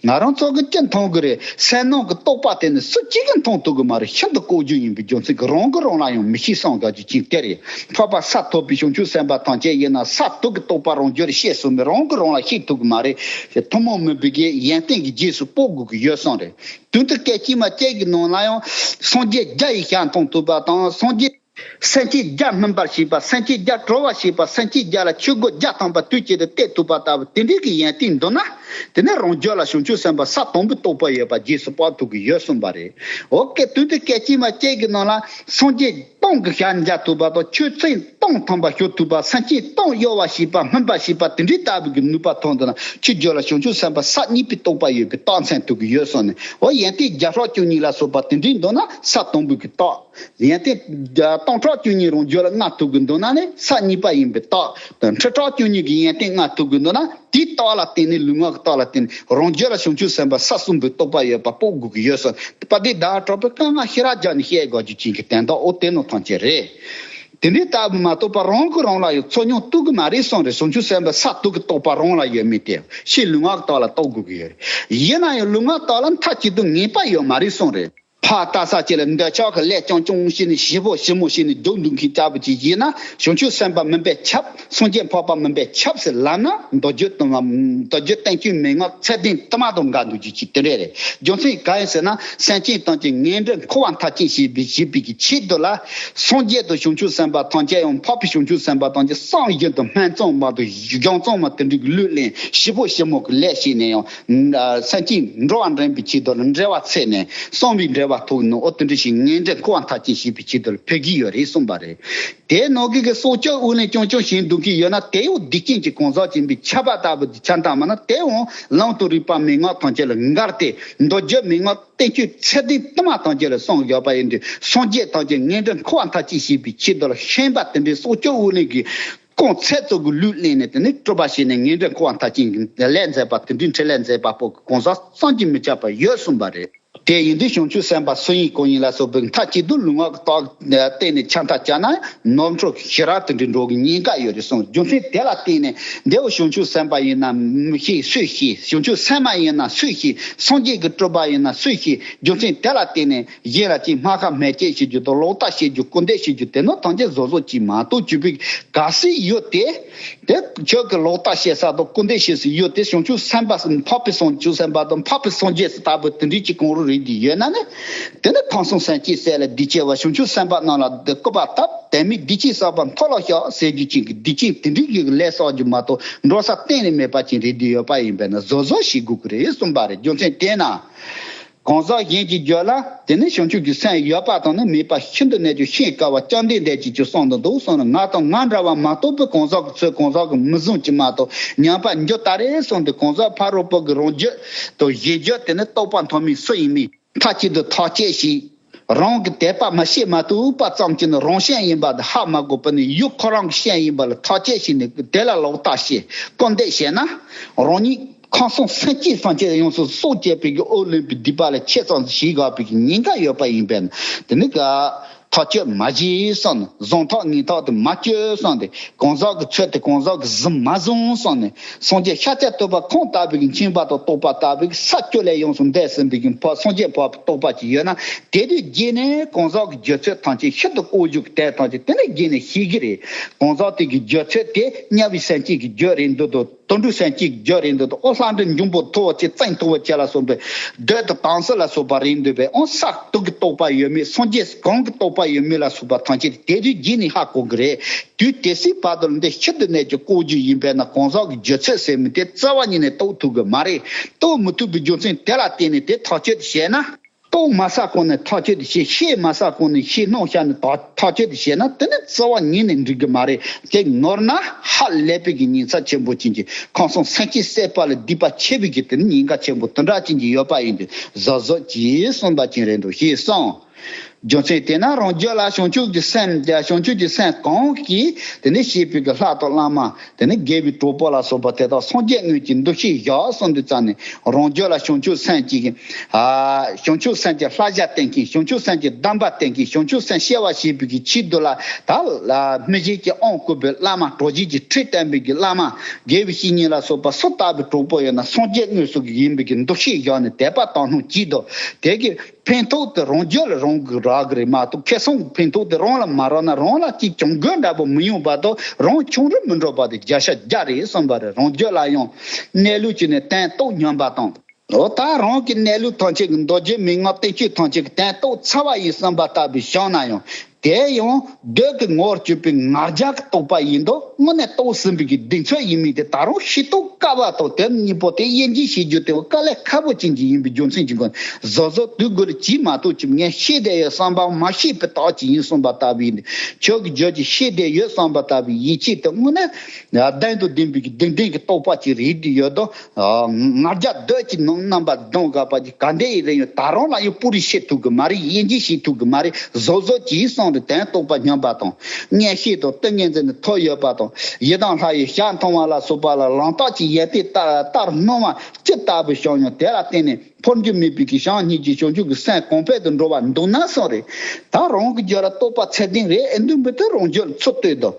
ང་རང་ཚོ་གི་ཅི་མཐོང་གི་རེད། སེམས་ནང་གི་རྟོག་པ་དེ་ནི་སུ་གཅིག་གིས་མཐོང་ཐུབ་གི་མ་རེད། ཤིན་ཏུ་ལྐོག་གྱུར་ཡིན་པའི་རྒྱུ་མཚན་གྱིས་རང་གིས་རང་ལ་ཡང་མི་ཤེས་གསུངས་དགོས་རྒྱུ་ཅིག་དེ་རེད། འཕགས་པ་ས་ཐོབ་པའི་བྱང་ཆུབ་སེམས་དཔའ་ཐམས་ཅད་ཡིན་ན་ས་ཐོབ་ཀྱི་རྟོགས་པ་རང་རྒྱུད་ལ་སྐྱེས་སོང་བས་རང་གིས་རང་ལ་ཤེས་ཐུབ་ཀྱི་མ་རེད། ཐུན་མོང་མིན་པའི་གི་ཡོན་ཏན་གྱི་རྗེས་སུ་དཔོག་དགོས་ཀྱི་ཡོད་གསུངས་རེད། དོན་དུ་སྐད་ཅིག་མ་གཅིག་གི་ནང་ལ་ཡང་སངས་རྒྱས་བརྒྱ་ཡིས་ཞལ་མཐོང་ཐུབ་པ་དང་། སངས་རྒྱས་སེམས་ཅན་བརྒྱ་སྨིན་པར་བྱེད་པ། སེམས་ཅན་བརྒྱ་གྲོལ་བར་བྱེད་པ། སེམས་ཅན་བརྒྱ་ལ་ཆོས་སྒོ་བརྒྱ་ཐམ་པ་དུས་གཅིག་ཏུ་གཏད་ཐུབ་པ་ལྟ་བུ་དེ་འདྲའི་གི་ཡོན་ཏན་འདུག་ན། དེ་ནས་རང་རྒྱུད་ལ་བྱང་ཆུབ་སེམས་དཔའ་ས་དང་པོའི་རྟོགས་པ་ཡོད་པ་རྗེས་སུ་དཔོག་ཐུབ་ཀྱི་ཡོད་གསུངས་པ་རེད། འོ་སྐད་དོན་དུ་སྐད་ཅིག་མ་གཅིག་གི་ནང་ལ་སངས་རྒྱས་སྟོང་གི་ཞལ་མཇལ་ཐུབ་པ་དང་། ཆོས་ཚན་སྟོང་ཐམ་པ་ཞུ་ཐུབ་པ། སེམས་ཅན་སྟོང་གཡོ་བར་བྱེད་པ་སྨིན་པར་བྱེད་པ་དེ་འདྲའི་ལྟ་བུ་གི་ནུས་པ་ཐོན་འདུག་ན། ཁྱོད་རྒྱུད་ལ་བྱང་ཆུབ་སེམས་དཔའ་ས་གཉིས་པའི་རྟོགས་པ་ཡོད་པའི་རྟགས་མཚན་ཐུབ་ཀྱི་ཡོད་གསུངས་ནས། འོ་ཡོན་ཏན་བརྒྱ་ཕྲག་བཅུ་གཉིས་ལ་སོགས་པ་དེ་འདྲའི་འདུག་ན་ས་དང་པོའི་གི་རྟགས། ཡོན་ཏན་སྟོང་ཕྲག་བཅུ་གཉིས་རང་རྒྱུད་ལ་མངའ་ཐུབ་ཀྱི་འདུག་ན་ནི་ས་གཉིས་པ་ཡིན་པའི་རྟགས། ཁྲི་ཕྲག་བཅུ་གཉིས་ཀྱི་ཡོན་ཏན་མངའ་ཐུབ་ཀྱི་འདུག་ན། དེའི་རྟགས་ལ་བརྟེན་ནས་ལུས་ངག་གི་རྟགས་ལ་བརྟེན་ནས་རང་རྒྱུད་ལ་བྱང་ཆུབ་སེམས་དཔའ་ས་གསུམ་པའི་རྟོགས་པ་ཡོད་པ་དཔོག་དགོས་ཀྱི་ཡོད་གསུངས། དཔལ་ལྡན་ཟླ་བ་གྲགས་པས་བཀའ་མངགས་ཤེས་རབ་སྦྱར་ནས་བཤད་དགོས་རྒྱུ་ཅན་གྱི་དོན་དག་འོ་དེ་ནོ་ཐམས་ཅད་རེད། དེ་འདྲའི་ལྟ་བུ་མ་གཏོགས་པ་རང་གིས་རང་ལ་ཡང་ཚོགས་ཉམས་གཏོང་གི་མ་རེད་གསུངས་རེད། བྱང་ཆུབ་སེམས་དཔའ་ས་དང་པོའི་རྟོགས་པ་རང་ལ་ཡོད་མེད་དེ་ཕྱིའི་ལུས་ངག་གི་རྟགས་ལ་རྟོགས་དགོས་ཀྱི་ཡོད་རེད། ཡིན་ན་ཡང་ལུས་ངག་གི་རྟགས་ལ་མཐའ་གཅིག་ཏུ་ངེས་པ་ཡོད་མ་རེད་གསུངས་རེད། ཕར་ལྟ་ས་གཅིག་ལ་འདོད་ཆགས་ཀྱི་ལས་རྐྱང་རྐྱང་བྱས་ནས་ཞེ་པོ་ཞེ་མོ་བྱས་ནས་སྡོད་འདུག་མཁན་ལྟ་བུ་ཅིག་ཡིན་ན། བྱང་ཆུབ་སེམས་དཔའ་མིན་པས་ཁྱབ། སངས་རྒྱས་འཕགས་པ་མིན་པས་ཁྱབ་ཟེར་ལབ་ན། མདོ་རྒྱུད་དང་། མདོ་རྒྱུད་བསྟན་བཅོས་མན་ངག་ཚད་ལྡན་དུ་མ་དང་འགལ་འདུག་ཅིག་ཅིག་དེ་འདྲ་རེད། རྒྱུ་མཚན་གང་ཡིན་ཟེར་ན། སེམས་ཅན་ཐམས་ཅད་ངན་འབྲེལ་འཁོར་བ་མཐར་ཕྱིན་བྱེད་པའི་བྱེད་པའི་གི་ཆེད་དུ་ལ། སངས་རྒྱས་དང་བྱང་ཆུབ་སེམས་དཔའ་ཐམས་ཅད་ཡང་། འཕགས་པའི་བྱང་ཆུབ་སེམས་དཔའ་ཐམས་ཅད་གསང་བཞིན་དུ་སྨད་འཚོང་མ་དང་གཞུང་བཙོང་མ་དེ་འདྲའི་གི་ལུས་ལེན་ཞེ་པོ་ཞེ་མོ་གི་ལས་བྱས་ནས་ཡང་། སེམས་ཅན་འགྲོ་བ་འདྲེན་པའི་ཆེད་དུ་ལ་འབྲེལ་བ་འཚོལ་ནས་གསང་བའི་འབྲེལ་བ་ཐོགས་ནས། འོ་དེ་འདྲ་ཞིག་ངན་འབྲེལ་འཁོར་བ་མཐར་ཕྱིན་བྱེད་པའི་ཆེད་དུ་ལ་ཕེབས་ཀྱི་ཡོད་རེད་གསུངས་པ་རེད། དེའི་ནང་གི་གི་སྲོག་གཅོད་དབུགས་ལེན་རྐྱང་རྐྱང་བྱེད་འདུག་མཁན་ཡོད་ན། དེ་ཡང་སྡིག་ཅན་གྱི་གང་ཟག་ཅིག་ཡིན་པས་ཁྱབ་པ་ལྟ་བུ་དེ་ཆ་འདྲ་མ་ན། དེ་ཡང་ལམ་དང་རིགས་པ་མན་ངག་ཐམས་ཅད་ལ་འགལ་ཏེ། མདོ་རྒྱུད་མན་ངག་བསྟན་བཅོས་ཚད་ལྡན་དུ་མ་ཐམས་ཅད་ལ་གསུངས་ཡོད་པ་ཡིན་དུས། སངས་རྒྱས་ཐམས་ཅད་ངན་འབྲེལ་འཁོར་བ་མཐར་ཕྱིན་བྱེད་པའི་ཆེད་དུ་ལ་ཤན་པ་དེ་འདྲའི་སྲོག་གཅོད་དབུགས་ལེན་གྱི་རྐང་ཚད་ཙམ་གྱི་ལུས་ལེན་ནས། དེ་ནས་སྤྲུལ་པ་བྱས་ནས་ངན་འབྲེལ་འཁོར་བ་མཐར་ཕྱིན་གྱི་ལས་མཛད་པ་དེ་འདྲའི་འཕྲིན་ལས་མཛད་པ་པོ་གི་གང་ཟག་བསམ་གྱིས་མི་ཁྱབ་པ་ཡོད་གསུངས་པ་རེད། དེ་ཡིན་དུས་བྱང་ཆུབ་སེམས་དཔའ་སུ་ཡིན་གང་ཡིན་ལ་སོགས་པའི་མཐའ་གཅིག་ཏུ་ལུས་ངག་གི་རྟགས་བསྟན་ནས་ཆ་འདྲ་བྱས་ན། ནོར་འཁྲུལ་ཞེ་དྲག་དེ་འདྲའི་འགྲོ་གི་ཉེན་ཁ་ཡོད་རེད་གསུངས། རྒྱུ་མཚན་དེ་ལ་བརྟེན་ནས། འདི་བོ་བྱང་ཆུབ་སེམས་དཔའ་ཡིན་ན་མི་ཤེས་སུས་ཤེས། བྱང་ཆུབ་སེམས་མ་ཡིན་ན་སུས་ཤེས། སངས་རྒྱས་ཀྱི་སྤྲུལ་པ་ཡིན་ན་སུས་ཤེས། རྒྱུ་མཚན་དེ་ལ་བརྟེན་ནས་གཞན་ལ་ཅིག་སྨར་ཁམས་སྨད་བྱེད་བྱེད་རྒྱུ་དང་། ལོག་ལྟ་བྱེད་རྒྱུ། སྐུར་འདེབས་བྱེད་རྒྱུ། དེ་ནི་ཐམས་ཅད་བཟོ་བཟོ་ཅིག་མ་གཏོགས་བྱེད་པའི་ག་སྲིད་ཡོད་དེ། དེ་ཁྱོད་ཀྱི་ལོག་ལྟ་བྱེད་ས་དང་སྐུར་འདེབས་བྱེད་ས་ཡོད་དེ། བྱང་ཆུབ་སེམས་དཔའ། འཕགས་པའི་བྱང་ཆུབ་སེམས་དཔའ་དང་འཕགས་པའི་སངས་རྒྱས་སུ་ལྟ་བུ་དེ་འདྲའི་ཅིག་གང་རུང་རེད་དེ་ཡོད་ན་ནི། དེ་ནི་ཁམས་གསུམ་སེམས་ཅན་བསད་ལ་སྡིག་ཆེ་བ། བྱང་ཆུབ་སེམས་དཔའ་རྣམས་ལ་འདི་སྐུར་པ་བཏབ། དེ་མིན་སྡིག་ཅན་བསགས་པ་མཐོལ་ལོ་བཤགས་ཟེར་རྒྱུ་ཅན་གྱི་སྡིག་ཅན་དེ་འདྲའི་གི་ལས་བསགས་རྒྱུ་མ་གཏོགས་འགྲོ་ས་གཏན་ནས་མེད་པ་ཅན་རེད་དེ་ཡོད་པ་ཡིན་པས་ན། བཟོ་བཟོ་བྱེད་དགོས་ཀྱི་རེད་གསུངས་པ་རེད། རྒྱུ་མཚན་དེས་ན། གང་ཟག་གཞན་གྱི་རྒྱུད་ལ་དེ་ནི་བྱང་ཆུབ་ཀྱི་སེམས་ཡོད་པ་དང་ནི་མེད་པ་ཤིན་ཏུ་གནས་ཀྱང་ཤེས་དཀའ་བ་བཅོམ་ལྡན་འདས་ཀྱིས་ཀྱང་གསུངས་དོན་འདུག་གསུངས་ནས། ང་དང་ང་འདྲ་བ་མ་གཏོགས་པའི་གང་ཟག་གི་ཚོད་གང་ཟག་གིས་མི་བཟུང་གི་མ་གཏོགས་ཉམས་པར་འགྱུར་ད་རེད་གསུངས་ཏེ། གང་ཟག་ཕ་རོལ་པོ་གི་རང་རྒྱུད་དང་གཞན་རྒྱུད་དེ་ནི་རྟོགས་པ་ཐོབ་མིན་སུ་ཡིན་མིན་མཐའ་གཅིག་ཏུ་ཐག་བཅད་ཞིག་རང་གི་དད་པ་མ་བྱས་མ་ཐུབ་པ་ཙམ་གྱིས་ནི་རང་ཞེན་ཡིན་པ་དེ་ཧ་མ་གོ་བར་ནི་ཡུལ་ཁོ་རང་གི་ཞེན་ཡིན་པ་ལ་ཐག་བཅད་བྱས་ནས་དེ་ལ་ལོག་ལྟ་བྱས་སྐུར་འདེབས་བྱས་ན། རང་ཉིད་ཁམས་གསུམ་སེམས་ཅན་ཐམས་ཅད་ཡོངས་སུ་སྲོག་བཅད་པའི་གི་ཨོ་ལིམ་པི་དུས་པ་ལ་ཆེ་ཙམ་ཞིག་དགོས་པའི་གི་ཉེན་ཁ་ཡོད་པ་ཡིན་པས་ན། དེ་ནི་ག་ཐག་གཅོད་མ་བྱེད་བསམ་ནས། བཟང་ཐག་ངན་ཐག་དེ་མ་གཅོད་བསམ་སྟེ། གང་ཟག་གི་ཚོད་དེ་གང་ཟག་གི་གཟི་མ་བཟུང་བསམ་ནས། སངས་རྒྱས་ཤཱཀྱ་ཐུབ་པ་ཁོང་ལྟ་བུའི་གི་མཁྱེན་པ་དང་རྟོགས་པ་ལྟ་བུའི་གི་ས་བཅུ་ལས་ཡོངས་སུ་འདས་ཟིན་པའི་གི་འཕགས་སངས་རྒྱས་འཕགས་པའི་རྟོགས་པ་ཅིག་ཡོད་ན། དེ་དུས་རྗེས་ནས་གང་ཟག་གི་རྒྱུད་ཚོད་ཐམས་ཅད་ཤིན་ཏུ་དཀོན་མཆོག་གི་དེ་ཐམས་ཅད་དེ་ནས་རྗེས་ནས་ཤེས་ཀྱི་རེད། གང་ཟག་དེ་གི་རྒྱུད་ཚོད་དེ་དམྱལ་བའི་སེམས་ཅན་གྱི་རྒྱུད་རེད་འདུག་དོ། དུད་འགྲོའི་སེམས་ཅན་གྱི་རྒྱུད་རེད་འདུག་དོ། ཨོ་ལྷ་འདྲེ་འབྱུང་པོ་མཐོ་བ་ཅན་བཙན་མཐོ་བ་ཅན་ལ་སོགས་པའི་བདུད་དང་དམ་སྲི་ལ་སོགས་པ་རེད་འདུག་པས། ཨོ་ས་དུག་གི་རྟོགས་པ་ཡོད་མེད། སངས་རྒྱས་གང་གི་རྟོགས་པ་ཡོད་མེད་ལ་སོགས་པ་ཐམས་ཅད་དེ་དུས་རྗེས་ནས་ཧ་གོ་གི་རེད། དུས་དེ་སྲིད་བར་དུ་ལ་འདི་ཤིན་ཏུ་ནས་ཀྱི་ལྐོག་གྱུར་ཡིན་པས་ན། གང་ཟག་གི་རྒྱུད་ཚོད་ཟེར་མི་དེ་རྩ་བ་ཉིད་ནས་རྟོགས་ཐུབ་གི་མ་རེད། རྟོགས་མི་ཐུབ་པའི་རྒྱུ་མཚན་དེ་ལ་བརྟེན་ནས་དེ་ཐག་གཅོད་བྱས་ན། རྟོགས་མ་ཚར་གོང་ནས་ཐག་གཅོད་བྱས། ཤེས་མ་ཚར་གོང་ནས་ཤེས་སྣང་ཤར་ནས་ཐག་ཐག་གཅོད་བྱས་ན། དེ་ནི་རྩ་བ་ཉིད་ནས་འགྲིག་གི་མ་རེད། དེ་ནོར་ན་ཧ་ལས་པའི་གི་ཉེན་ཚབས་ཆེན་པོ་ཅན་གྱི་ཁམས་གསུམ་སེམས་ཅན་བསད་པ་ལ་སྡིག་པ་ཆེ་བའི་གི་དེ་ནི་ཉེན་ཁ་ཆེན་པོ་དེ་འདྲ་ཅན་གྱི་ཡོད་པ་ཡིན་དུས་གཟབ་གཟབ་གྱིས་གསུངས་པ་ཅན་རེད་འདུག་ཞེས་གསུངས། རྒྱུ་མཚན་དེས་ན་རང་རྒྱུད་ལ་བྱང་ཆུབ་ཀྱི་སེམས་བྱང་ཆུབ་ཀྱི་སེམས་གང་གིས་དེ་ནི་བྱས་པའི་གི་ལྷ་དང་བླ་མ། དེ་ནི་དགེ་བའི་གྲོགས་པོ་ལ་སོགས་པ་དེ་དག་སངས་རྒྱས་དངོས་ཀྱི་འདུ་ཤེས་བཞག་གསུངས་དུས་ཙམ་ནས། རང་རྒྱུད་ལ་བྱང་ཆུབ་སེམས་ཀྱི་ཨ་བྱང་ཆུབ་སེམས་ཀྱི་བསླབ་བྱ་བསྟན་མཁན། བྱང་ཆུབ་སེམས་ཀྱི་གདམས་པ་བསྟན་མཁན། བྱང་ཆུབ་སེམས་སྐྱེ་བ་བྱེད་པའི་གི་ཆེད་དུ་ལ་ད་ལ་སྨིན་བྱེད་ཀྱི་དབང་བསྐུར་བའི་བླ་མ། གྲོགས་བྱེད་ཀྱི་ཁྲིད་བསྟན་པའི་གི་བླ་མ། དགེ་བའི་བཤེས་གཉེན་ལ་སོགས་པ་སུ་ལྟ་བུའི་གྲོགས་པོ་ཡོད་ན་སངས་རྒྱས་དངོས་སུ་ཡིན་པའི་གི་འདུ་ཤེས་བཞག་ནས་དད་པ་དག་སྣང་བྱེད་དོ། དེ་གི་ཕན་ཐོགས་དེ་རང་རྒྱུད་ལ་རང་གི་རག་གི་རེད་མ་གཏོགས། ཁེ་བཟང་གི་ཕན་ཐོགས་དེ་རང་ལ་མ་རག་ན། རང་ལ་ཅིག་གྱོང་གུན་འདྲ་པོ་མི་ཡོང་བར་དུ་རང་ཆུང་རུ་མི་འགྲོ་བ་དེ་བརྒྱ་ཆ་བརྒྱ་རེད་གསུངས་པ་རེད། རང་རྒྱུད་ལ་ཡང་གནས་ལུགས་ཀྱི་ནས་དོན་རྟོགས་སྙམ་པ་དང་། འོ་ད་རང་གི་གནས་ལུགས་ཐམས་ཅད་ཀྱི་མདོ་རྒྱུད་མན་ངག་བསྟན་བཅོས་ཐམས་ཅད་ཀྱི་དོན་རྟོགས་ཚར་བ་ཡིན་བསམ་པ་ལྟ་བུའི་བྱུང་ན་ཡང་། དེ་ཡང་བདུད་ཀྱི་ངོ་བོར་གྱུར་པའི་ང་རྒྱལ་གྱི་རྟོག་པ་ཡིན་དོ། དངོས་གནས་རྟོགས་ཟིན་པའི་གི་གདེང་ཚོད་ཡིན་མིན་དེ་ད་རུང་ཤེས་རྟོགས་དཀའ་བ་དང་། དེ་གཉིས་པོ་དེ་དབྱེ་འབྱེད་བྱེད་རྒྱུ་དེ་དཀའ་ལས་ཁག་པོ་ཅན་ཅིག་ཡིན་པའི་རྒྱུ་མཚན་གྱི་སྒོ་ནས། གཟབ་གཟབ་དུས་འགོར་གྱིས་མ་གཏོགས་ཀྱི་ངས་ཤེས་བསྡད་ཡོད་བསམ་པ་མ་ཤེས་པའི་རྟགས་ཅིག་ཡིན་གསུངས་པ་ལྟ་བུ་ཡིན་ཏེ། ཁྱོད་ཀྱི་རྒྱུད་ཀྱི་ཤེས་བསྡད་ཡོད་བསམ་པ་ལྟ་བུའི་ཡིད་ཆེས་དེ་དངོས་གནས་གདེང་དང་ལྡན་པའི་གི་གདེང་ལྡན་གྱི་རྟོག་པ་ཅིག་རེད་དེ་ཡོད་དོ། ང་རྒྱལ་བདུད་ཀྱི་ནང་རྣམ་པ་སྡང་དགའ་བ་ཅིག་ག་འདྲ་ཡིན་རེད་ཡོད། ད་རུང་ལ་ཡང་སྤུ་རིས་ཤེས་ཐུབ་གི་མ་རེད། དབྱེ་འབྱེད་བྱེད་ཐུབ་གི་མ་རེད། གཟབ་གཟབ་གྱིས་གསུངས་ཏེ་དོན་རྟོགས་པ་སྙམ་པ་དང་། མངོན་ཤེས་དང་ཏིང་ངེ་འཛིན་ནི་ཐོབ་ཡོད་པ་དང་། ཡི་དམ་ལྷ་ཡི་ཞལ་མཐོང་བ་ལ་སོགས་པ་ལ་ལམ་རྟགས་ཀྱི་ཡོན་ཏན་ལྟར་ལྟར་སྣང་བ་ཅི་ལྟ་བུ་བྱུང་ཡང་། དེ་ལ་བརྟེན་ནས་འཕོ་འགྱུར་མེད་པའི་གི་བྱམས་སྙིང་རྗེ་བྱང་ཆུབ་ཀྱི་སེམས་གོང་འཕེལ་དུ་འགྲོ་བར་འདུག་ན་གསུངས་རེད། ད་རང་གི་རྒྱུད་ལ་རྟོགས་པ་ཚད་ལྡན་རེད་ཨེ་འདུག་མི་དེ་རང་རྒྱུད་ལ་ཚུར་ལྟོས་དང་།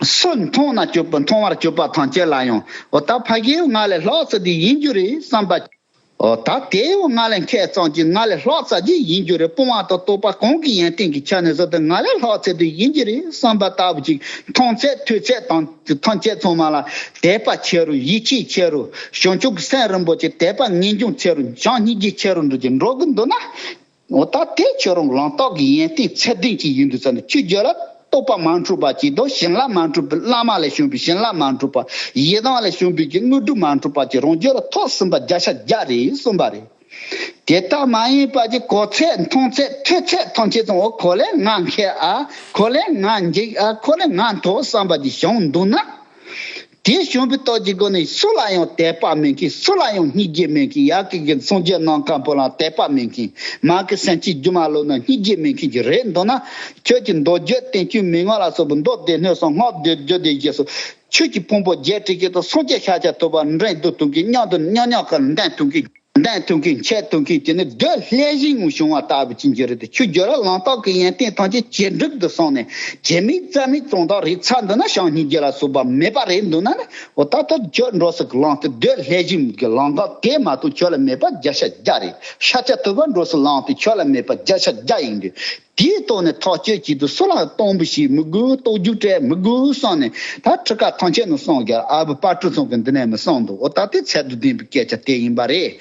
སུ་མཐོང་ན་གྱུར་པ་མཐོང་བར་གྱུར་པ་ཐམས་ཅད་ལ་ཡང་། འོ་ད་ཕ་གིའི་ང་ལས་ལྷག་ཙམ་དེ་ཡིན་རྒྱུ་རེད་བསམ་པ། འོ་ད་དེའི་ང་ལས་མཁས་ཙམ་གྱིས་ང་ལས་ལྷག་ཙམ་ཅིག་ཡིན་རྒྱུ་རེད། སྤོང་བ་དང་རྟོགས་པ་གང་གི་ཡོན་ཏན་གྱི་ཆ་ནས་བཟོ་སྟེ་ང་ལས་ལྷག་ཙམ་དེ་ཡིན་རྒྱུ་རེད་བསམ་པ་ལྟ་བུ་ཅིག་མཐོང་ཚད་ཐོས་ཚད་དང་ཐམས་ཅད་ཚང་མ་ལ་དད་པ་ཆེ་རུ་ཡིད་ཆེས་ཆེ་རུ་བྱང་ཆུབ་ཀྱི་སེམས་རིན་པོ་ཆེ་དད་པ་ངེས་འབྱུང་ཆེ་རུ་བྱམས་སྙིང་རྗེ་ཆེ་རུ་འགྲོ་གི་འགྲོ་གི་འདུག་ན། འོ་ད་དེ་ཁྱོད་རང་ལམ་རྟགས་ཀྱི་ཡོན་ཏན་ཚད་ལྡན་ཅིག་ཡིན་དུས་ཙམ་ནས་ཁྱོད་རྒྱུད་ལ་རྟོགས་པ་མ་འཁྲུལ་བ་ཅིག་དང་། བྱིན་རླབས་མ་འཁྲུལ་བའི་བླ་མ་ལས་བྱུང་བའི་བྱིན་རླབས་མ་འཁྲུལ་བ། ཡི་དམ་ལས་བྱུང་བའི་གི་དངོས་གྲུབ་མ་འཁྲུལ་བ་ཅིག་རང་རྒྱུད་ལ་ཐོབ་ཟིན་པ་བརྒྱ་ཆ་བརྒྱ་རེད་གསུངས་པ་རེད། དེ་ལྟ་མ་ཡིན་པ་ཅིག་གོ་ཚད་མཐོང་ཚད་ཐོས་ཚད་ཐམས་ཅད་ཚང་འོ་ཁོ་ལས་ང་མཁས་ཨ། ཁོ་ལས་ང་འཇིགས་ཨ། ཁོ་ལས་ང་མཐོ་བསམ་པ་ཅིག་བྱུང་འདུག་ན། དེ་བྱུང་བའི་སྟོབས་ཀྱི་སྒོ་ནས་སུ་ལ་ཡང་དད་པ་མེད་མཁན། སུ་ལ་ཡང་སྙིང་རྗེ་མེད་མཁན། ཡ་གི་གི་སངས་རྒྱས་ནམ་མཁའ་པོ་ལ་དད་པ་མེད་མཁན། མ་གི་སེམས་ཅན་རྒྱུ་མ་ལོ་ན་སྙིང་རྗེ་མེད་མཁན་གྱི་རེད་འདུག་ན། ཁྱོད་ཀྱི་མདོ་རྒྱུད་བསྟན་བཅོས་མན་ངག་ལ་སོགས་པའི་མདོ་སྡེ་སྣོད་སོགས་སྔགས་སྡེ་རྒྱུད་སྡེ་བཞི་སོགས་ཆོས་ཀྱི་ཕུང་པོ་བརྒྱད་ཁྲི་བཞི་དང་སངས་རྒྱས་ཤཱཀྱ་ཐུབ་པ་འགྲན་བསྡུར་ཐུབ་མཁན། མཉམ་དུ་མཉམ་མཉམ་ག་ལ་འདོན་ཐུབ་མཁན། འདོན་ཐུབ་མཁན་འཆད་ཐུབ་མཁན་དེ་ནི་བདུད་ལྷས་བྱིན་ངོ་བྱུང་བ་ལྟ་བུ་ཅན་གྱི་རེད་དེ། ཁྱོད་རྒྱུད་ལ་ལམ་རྟགས་ཀྱི་ཡོན་ཏན་ཐམས་ཅད་ཇེ་འགྲིབ་ཏུ་སོང་ནས་ཇེ་མིག་རྩ་མིག་གཙང་དག་རིག་ཚར་འདུག་ན། བྱམས་སྙིང་རྗེ་ལ་སོགས་པ་མེད་པ་རེད་འདུག་ན་ནི། འོ་ད་ལྟ་ཁྱོད་འགྲོ་ས་གི་ལམ་དེ་བདུད་ལྷས་བྱིན་གྱི་ལམ་ཁ་དེ་མ་གཏོགས་ཁྱོད་ལ་མེད་པ་བརྒྱ་ཆ་བརྒྱ་རེད། ཤཱཀྱ་ཐུབ་པ་འགྲོ་ས་ལམ་དེ་ཁྱོད་ལ་མེད་པ་བརྒྱ་ཆ་བརྒྱ་ཡིན་དུས། དེའི་ཐོག་ནས་ཐག་གཅོད་བྱེད་དུས་སུ་ལ་གཏོང་འབུལ་བྱེད་མི་དགོས། རྟོག་འཇུག་སྤྲད་མི་དགོས་བསམ་ནས། ད་ཁྲི་ཀ་ཐམས་ཅད་ནས་གསུངས་ཀྱང་ཨ་བུ་དཔལ་སྤྲུལ་ཚང་གིས་འདི་ནས་མི་གསུངས་འདུག་འོ་ད་དེ་ཚད་དང་ལྡན་པའི་སྐད་ཆ་དེ་ཡིན་པ་རེད།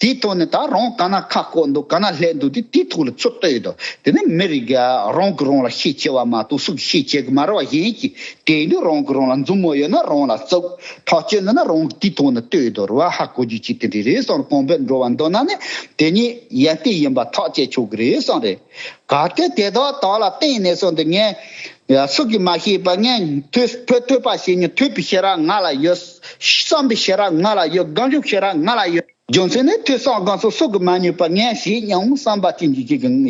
དེའི་ཐོག་ནས་ད་རང་ག་ན་ཁ་བསྐོར་འདུག་ག་ན་སླེབས་འདུག་དེ་དེའི་ཐོག་ལ་ཚུར་ལྟོས་དང་། དེ་ནས་མི་རིགས་ཀྱི་རང་གིས་རང་ལ་ཤེས་ཆེ་བ་མ་གཏོགས་སུ་གིས་ཤེས་ཆེ་གི་མ་རེད་བ། གཞན་གྱིས་དེ་ཡིན་དུས་རང་གིས་རང་ལ་མཛུབ་མོ་ཡོད་ན་རང་ལ་བཙུགས། ཐག་གཅོད་འདི་ན་རང་གིས་དེའི་ཐོག་ནས་ལྟོས་དང་། རེ་བ་ཧ་གོ་རྒྱུ་ཅིག་དེ་འདྲ་རེད་བསམ། གོང་འཕེལ་འགྲོ་བ་འདོད་ན་ནི་དེ་ཉིད་ཡོན་ཏན་ཡིན་པ་ཐག་བཅད་ཆོག་གི་རེད་བསམ་རེད། གལ་ཏེ་དེ་དག་དག་ལ་བརྟེན་ནས་སོང་དུ་ངས་སུ་གིས་མ་ཤེས་པ། ངས་ཐོས་ཐོས་ཐོས་པ་ཤེས་ཉིད་ཐོས་པའི་ཤེས་རབ་ང་ལ་ཡོད། བསམ་པའི་ཤེས་རབ་ང་ལ་ཡོད། གང་བྱུང་ཤེས་རབ་ང་ལ་ཡོད། རྒྱུ་མཚན་ནི་ཐོས་བསམ་སྒོམ་གསུམ་སུ་གིས་མ་མྱོང་པ་ངས་བྱེད་སྙམ་བསམ་པ་ཅན་གྱི་ཅིག་ཡོད།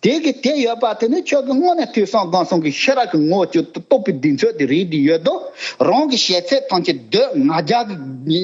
དེ་གི་དེ་ཡོད་པ་དེ་ནི་ཁྱོད་ཀྱི་དངོས་གནས་ཐོས་བསམ་སྒོམ་གསུམ་གྱི་ཤེས་རབ་ཀྱི་ངོ་བོ་ཅིག་རྟོགས་པའི་གདེང་ཚོད་དེ་རེད་དེ་ཡོད་དོ། རང་གི་ཤེས་ཚད་ཐམས་ཅད་འདོད་ང་རྒྱལ་གྱི་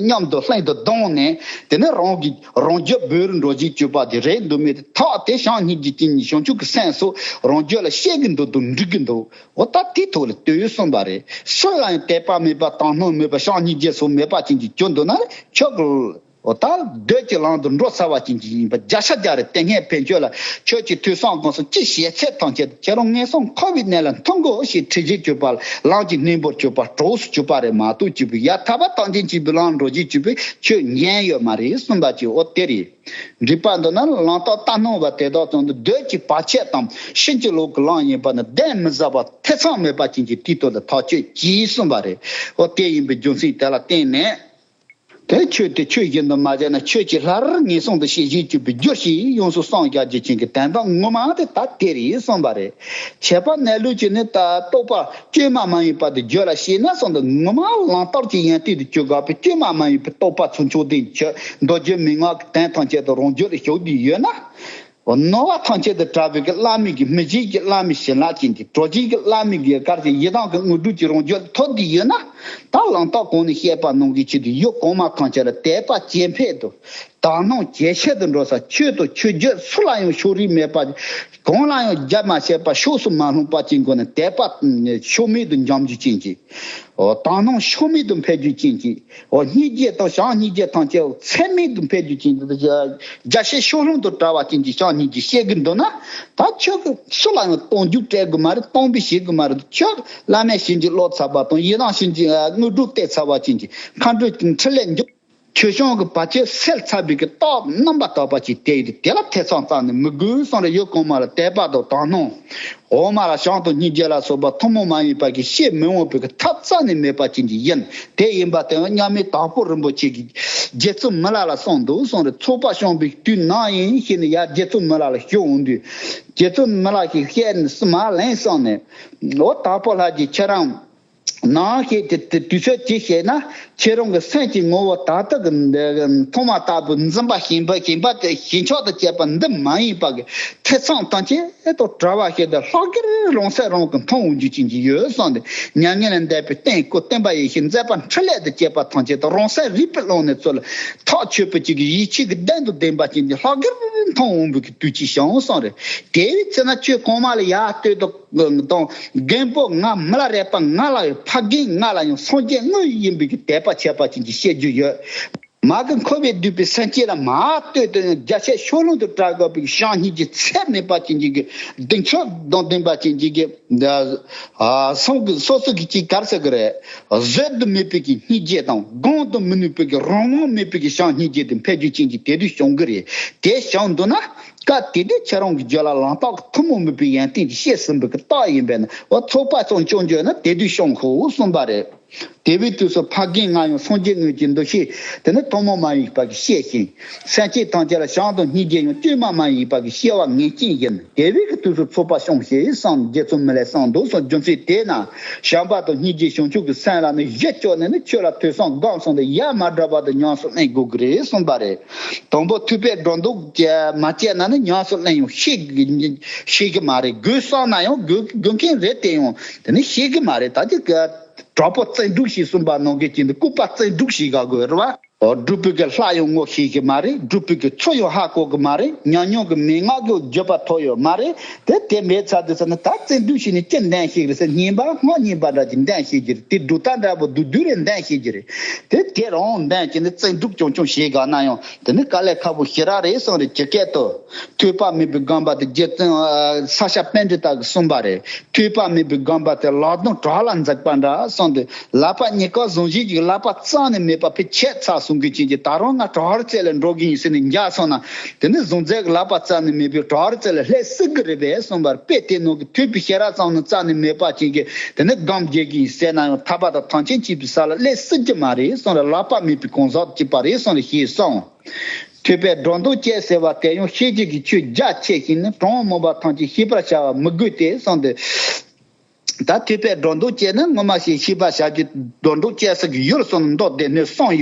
མཉམ་དུ་ལྷན་དུ་བསྡོངས་ནས་དེ་ནི་རང་གི་རང་རྒྱུད་བོར་འགྲོ་བཞིན་གྱུར་པ་དེ་རེད་འདུག་མེད་དེ་ཐག་དེ་བྱམས་སྙིང་རྗེ་ཅན་གྱི་བྱང་ཆུབ་ཀྱི་སེམས་སུ་རང་རྒྱུད་ལ་སྐྱེ་གི་འདུག་དང་འགྲིག་གི་འདུག་འོ་ད་དེའི་ཐོག་ལ་ལྟོས་གསུངས་པ་རེད། སུ་ལ་ཡང་དད་པ་མེད་པ་དང་སྣང་མེད་པ་བྱམས་སྙིང་རྗེ་སོགས་མེད་པ་ཅན་གྱི་རྒྱུ་འདུག་ན་ཁྱོད་ཀྱི་འོ་ད་འདོད་ཀྱི་ལམ་དུ་འགྲོ་ཚར་བ་ཅན་གྱི་ཡིན་པ་བརྒྱ་ཆ་བརྒྱ་རེད། དེ་སྔའི་ཕན་ཆོད་ལ་ཁྱོད་ཀྱི་ཐོས་བསམ་སྒོམ་གསུམ་ཅི་བྱེད་ཚད་ཐམས་ཅད་ཁྱེད་རང་ངན་སོང་འཁོར་བའི་གནས་ལ་མཐོང་དགོས་ཞེས་ཁྲིད་བྱེད་གྱུར་པ་ལམ་གྱི་སྣེ་མོར་གྱུར་པ་གྲོགས་སུ་གྱུར་པ་རེད་མ་གཏོགས་གྱུར་པའི་ཡ་ཐ་བ་ཐམས་ཅད་གྱུར་པའི་ལམ་འགྲོ་བྱེད་གྱུར་པའི་ཁྱོད་ཉན་ཡོད་མ་རེད་གསུངས་པ་ཅིག་འོ་དེ་རེད། འགྲིག་པ་འདུག་ན་ལམ་རྟགས་ལྟར་སྣང་བ་དེ་དག་ཙམ་དུ་འདོད་ཀྱི་བར་ཆད་དང་ཕྱིན་ཅི་ལོག་གི་ལམ་ཡིན་པ་ནི་གདན་མི་ཟ་བར་ཐེ་ཚོམ་མེད་པ་ཅན་གྱི་དུས་ཐོག་ཏུ་ཐག་ཆོད་ཀྱིས་གསུངས་པ་རེད། འོ་དེ་ཡིན་པའི་རྒྱུ་མཚན་དེ་ལ་བརྟེན་ནས། དེ་ཆོས་དེ་ཆོས་བཞིན་དུ་མ་བྱས་ན་ཆོས་ཀྱི་ལྷར་ངེས་བཟུང་དུ་བྱེད་བཞིན་གྱུར་པའི་རྒྱུ་ཞིག་ཡོངས་སུ་སངས་རྒྱ་རྒྱུ་ཅན་གྱི་དོན་དམ་ངོ་མ་དེ་ད་དེ་རེད་གསུངས་པ་རེད། ཁྱད་པར་གནས་ལུགས་ཀྱི་ནི་ད་རྟོགས་པ་བཅོས་མ་མ་ཡིན་པ་དེ་རྒྱུད་ལ་སྐྱེས་ན་གསུངས་འདུག་ངོ་མ་ལམ་རྟགས་ཀྱི་ཡོན་ཏན་དུ་གྱུར་དགོས་པའི་བཅོས་མ་མ་ཡིན་པའི་རྟོགས་པ་ཚུར་འཆོལ་དེ་ཆོས་མདོ་རྒྱུད་མན་ངག་གི་དོན་ཐམས་ཅད་དུ་རང་རྒྱུད་ལ་ཞུགས་བསྡད་ཡོད་ན། ནོར་བ་ཐམས་ཅད་དུ་བྲལ་བའི་གི་བླ་མེད་ཀྱི་མི་བྱེད་ཀྱི་བླ་མའི་བྱིན་རླབས་ཅན་གྱི་གྲོགས་བྱེད་ཀྱི་བླ་མེད་ཀྱི་གར་གྱི་ཡི་དམ་གྱི་དངོས་གྲུབ་ཀྱི་རང་རྒྱུད་ཐོབ་བསྡད་ཡོད་ན། ད་ལམ་རྟགས་གོང་ནས་བཤད་པ་ནང་གི་ཆེད་དུ་ཡུལ་གོང་མ་ཐམས་ཅད་ལ་དད་པ་ཇེ་འཕེལ་དུ། དག་སྣང་ཇེ་ཆེ་དུ་འགྲོ་ས། ཆོས་དང་ཆོས་བརྒྱུད་སུ་ལ་ཡང་ཕྱོགས་རིས་མེད་པ། གང་ལ་ཡང་རྒྱབ་མ་བྱས་པ་ཕྱོགས་སུ་མ་ལྷུང་པ་ཅན་སྒོ་ནས་དད་པ་ཕྱོགས་མེད་དུ་འཇོམས་རྒྱུ་ཅན་གྱི། འོ་དག་སྣང་ཕྱོགས་མེད་དུ་འཕེལ་རྒྱུ་ཅན་གྱི། འོ་སྙིང་རྗེ་དང་བྱམས་སྙིང་རྗེ་ཐམས་ཅད་ཚད་མེད་དུ་འཕེལ་རྒྱུ་ཅན་གྱི། རྒྱ་ཆེ་ཕྱོགས་ལྷུང་དུ་བྲལ་བ་ཅན་གྱི་བྱམས་སྙིང་རྗེ་སྐྱེ་གི་འདུག་ན། ད་ཁྱོད་ཀྱིས་སུ་ལ་ཡང་གཏོང་རྒྱུ་སྤྲད་དགོས་མ་རེད། གཏོང་འབུལ་བྱེད་དགོས་མ་རེད། ཁྱོད་བླ་མའི་བྱིན་གྱིས་རློབ་ཚར་བ་དང་ཡི་དམ་བྱིན་གྱིས་དངོས་གྲུབ་སྟེར་ཚར་བ་ཅན་གྱི་མཁའ་འགྲོའི་འཕྲིན་ལས་མགྱོགས། ཆོས་སྐྱོང་གི་བར་ཆད་སེལ་ཚར་བའི་གི་རྟགས་རྣམ་པར་དག་པ་ཅིག་དེ་ཡིན། དེ་ལ་ཐེ་ཚོམ་རྩ་ནས་མི་དགོས་གསུངས་རེད། ཡུལ་གོང་མ་ལ་དད་པ་དང་དག་སྣང་། འོག་མ་ལ་བྱམས་དང་སྙིང་རྗེ་ལ་སོགས་པ་ཐུན་མོང་མ་ཡིན་པ་གི་བཤད་མི་འོས་པའི་གི་ཐབས་རྩ་ནས་མེད་པ་ཅན་གྱི་ཡིན། དེ་ཡིན་པ་དེ་མཉམ་མེད་དྭགས་པོ་རིན་པོ་ཆེ་གིས་རྗེ་བཙུན་མི་ལ་ལ་གསུངས་འདུག་གསུངས་རེད། ཚོགས་པ་བསྐྱངས་པའི་དུས་ནམ་ཡིན་ཞེས་ནས་ཡར་རྗེ་བཙུན་མི་ལ་ལ་ཞུ་འོང་དུས། རྗེ་བཙུན་མི་ལ་གིས་བཤད་ནས་མར་ལན་གསུངས་ནས། འོ་དྭགས་པོ་ལྷ་རྗེ་ཁྱེད་རང་ནམ་ཞིག་དེ་དེ་དུས་ཚོད་ཅིག་བཤད་ན་ཁྱེད་རང་གི་སེམས་ཀྱི་ངོ་བོ་དག་ཐག་གི་མཐོང་བ་ལྟ་བུ་འཛིན་པ་ཞེན་པ་ཞེན་པ་དེ་ཞེན་ཆགས་དང་བཅས་པ་འདི་མ་ཡིན་པ་གི་ཐེ་ཚོམ་ཐམས་ཅད་དང་བྲལ་བ་ཞིག་ཏུ་ལྷག་གིར་རང་སེམས་རང་གིས་མཐོང་འོང་རྒྱུ་ཅན་གྱི་ཡོད་གསུངས་ཏེ། མྱ་ངན་ལས་འདས་པའི་རྟེན་སྐུ་བསྟན་པ་ཡེ་ཤེས་མཛད་པ་འཕྲིན་ལས་དང་བཅས་པ་ཐམས་ཅད་དུ་རང་སེམས་རིག་པའི་ཀློང་ནས་ཚུར་ལ་ཐག་ཆོད་པའི་ཅིག་གི་ཡིད་ཆེས་ཀྱི་གདེང་དང་ལྡན་པ་ཅན་གྱི་ལྷག་གིར་མཐོང་འོང་བའི་གི་དུས་ཅིག་བྱུང་གསུངས་རེད། དེ་བས་ཚེ་ན་ཆོས་གོང་མ་ལ་ཡར་ལྟོས་དང་། དང་། རྒན་པོ་ང་མི་ལ་རས་པ་ང་ལ་ཡང་ཕ་རྒན་ང་ལ་ཡང་སངས་རྒྱས་དངོས་ཡིན་པའི་གི་དད་པ་ཆེ་བ་ཅན་གྱི་བཤད་རྒྱུ་ཡོད། མ་གི་འཁོར་བས་བསྡུས་པའི་སེམས་ཅན་ལ་མ་ལྟོས་དང་རྒྱ་ཆེ་ཕྱོགས་ལྷུང་དུ་བྲལ་དགོས་པའི་བྱམས་སྙིང་རྗེ་ཚད་མེད་པ་ཅན་གྱི་གི་གདེང་ཚོད་དང་ལྡན་པ་ཅན་གྱི་གི་ད་ཨ་སོང་གི་སོ་སོ་གི་ཅིག་གར་ཟེར་གི་རེད། བཟོད་དུ་མེད་པའི་གི་སྙིང་རྗེ་དང་སྒོམ་དུ་མི་ནུས་པའི་གི་རང་དབང་མེད་པའི་གི་བྱམས་སྙིང་རྗེ་དེ་འཕེལ་རྒྱུ་ཅན་གྱི་དེ་དུས་བྱུང་གི་རེད། དེ་བྱུང་འདུག་ན། སྐབས་དེ་དུས་ཁྱེད་རང་གི་རྒྱུད་ལ་ལམ་རྟགས་ཀྱི་ཐུན་མོང་མེད་པའི་ཡོན་ཏན་གྱི་བཤད་ཟིན་པའི་གི་རྟགས་ཡིན་པས་ན། འོ་ཚོགས་པ་ཚོ་སྐྱོང་རྒྱུ་ན་དེ་དུས་བྱུང་ཁོ་གསུངས་པ་རེད། དེ་བའི་དུས་སུ་ཕ་རྒན་ང་ཡང་སངས་རྒྱས་དངོས་ཀྱི་འདུ་ཤེས་དེ་ནི་ཐུན་མོང་མ་ཡིན་པ་གི་བཤད་ཤིང་། སེམས་ཅན་ཐམས་ཅད་ལ་བྱམས་དང་སྙིང་རྗེ་ཡང་བཅོས་མ་མ་ཡིན་པ་གི་བཤད་པ་ངེས་ཅན་ཡིན། དེ་བའི་གི་དུས་སུ་ཚོགས་པ་སྐྱོང་ཞེས་གསུངས། རྗེ་བཙུན་མི་ལས་གསུངས་འདུག་གསུངས། རྒྱུ་མཚན་དེས་ན་བྱམས་པ་དང་སྙིང་རྗེ་བྱང་ཆུབ་ཀྱི་སེམས་ལ་ནི་གཞི་བཅོལ་ནས་ནི་ཆོས་ལ་ཐོས་བསམ་སྒོམ་གསུམ་དེ་ཡ་མ་བྲལ་བར་དུ་ཉམས་སུ་ལེན་དགོས་ཀྱི་རེད་གསུངས་པ་རེད། དང་པོ་ཐོས་པས་སྒྲོ་འདོགས་མ་བཅད་ན་ནི་ཉམས་སུ་ལེན་ཡང་ཤེས་ཤེས་ཀྱི་མ་རེད། དགོས་བསམ་ན་ཡང་དགོས་དགོས་མཁན་རེད་དེ་ཡང་དེ་ནི་ཤེས་ཀྱི་མ་རེད། ད་ཅི་དྲག་པོ་བརྩོན་འགྲུས་ཞེས་གསུངས་པ་ནང་བཞིན་གྱི་འདི་ལྐུགས་པ་བརྩོན་འགྲུས་ཞེས་ག་དགོས་རེད་བ། སྒྲུབ་པའི་གི་ལྷ་ཡང་ངོ་ཤེས་ཀྱི་མ་རེད། སྒྲུབ་པའི་གི་ཚུལ་ཡང་ཧ་གོ་གི་མ་རེད། ཉམས་མྱོང་གི་མན་ངག་གི་བརྒྱུད་པ་ཐོབ་ཡོད་མ་རེད། དེ་དེ་མེད་ཚར་དུས་ཙ་ན་ད་བརྩོན་འགྲུས་བྱས་ནས་ཅི་འདོན་ཤེས་ཀྱི་རེད་ཟེར། སྙན་པ་སྔོན་སྙན་པ་འདྲ་ཅིག་འདོན་ཤེས་ཀྱི་རེད། དེ་སྒྲུབ་རྟགས་འདྲ་པོ་བསྡུས་བསྡུས་རེ་འདོན་ཤེས་ཀྱི་རེད། དེ་དེ་རང་འདོན་བྱས་ནས་བརྩོན་འགྲུས་ཀྱང་ཀྱང་བྱེད་དགོས་ན་ཡང་དེ་ནི་དཀའ་ལས་ཁག་པོ་ཞེ་དྲག་རེད་གསུངས་རེད། ཇི་སྐད་དུ། ཐོས་པ་མེད་པའི་སྒོམ་པ་དེ་རྗེ་བཙུན་ས་སྐྱ་པཎྜི་ཏ་གིས་གསུངས་པ་རེད། ཐོས་པ་མེད་པའི་སྒོམ་པ་དེ་ལག་རྡུང་བྲག་ལ་འཛེགས་པ་འདྲ་གསུངས་ཏེ། ལག་པ་གཉིས་ཀ་བཟུང་བཞིན་གྱི་ལག་པ་རྩ་ནས་མེད་པ་ཕར་ཆད་ཚར་སོང་གི་ཅན་གྱི། ད་རུང་ང་བྲག་རྩེ་ལ་འགྲོ་གི་ཡིན་ཟེར་ནས་འཇགས་སོང་ན། དེ་ནི་བཟུང་རྫས་ཀྱི་ལག་པ་རྩ་ནས་མེད་པའི་བྲག་རྩེ་ལ་སླེབས་སྲིད་གི་རེད་པས་གསུངས་པར། དཔེ་དེ་ནང་གི་ཐོས་པའི་ཤེས་རབ་ཙམ་ནི་རྩ་ནས་མེད་པ་ཅན་གྱི་དེ་ནི་སྒོམ་བྱེད་ཀྱི་ཡིན་ཟེར་ན་ཡང་ཐར་པ་དང་ཐམས་ཅད་མཁྱེན་པའི་ས་ལ་སླེབས་སྲིད་ཀྱི་མ་རེད་གསུངས་རེད། ལག་པ་མེད་པའི་གང་ཟག་གཅིག་པ་རེད་གསུངས་རེད་ཞེས་གསུངས། ཐོས་པས་སྒྲོ་འདོགས་བཅད་ཟེར་བ་དེ་ཡང་ཤེས་བྱའི་གི་ཆོས་རྒྱ་ཆེ་ཞིང་ནི་གྲངས་མང་པ་ཐམས་ཅད་ཤེས་པར་བྱ་བ་མི་དགོས་ཏེ་གསུངས་ཏེ། ད་ཐོས་པས་སྒྲོ་འདོགས་བཅད་ན་ངོ་མ་ཞིག་ཤེས་པར་བྱ་རྒྱུ་སྒྲོ་འདོགས་བཅད་ས་གི་ཡུལ་གསུམ་མདོ་སྡེ་སྣོད་གསུམ་ཡོད།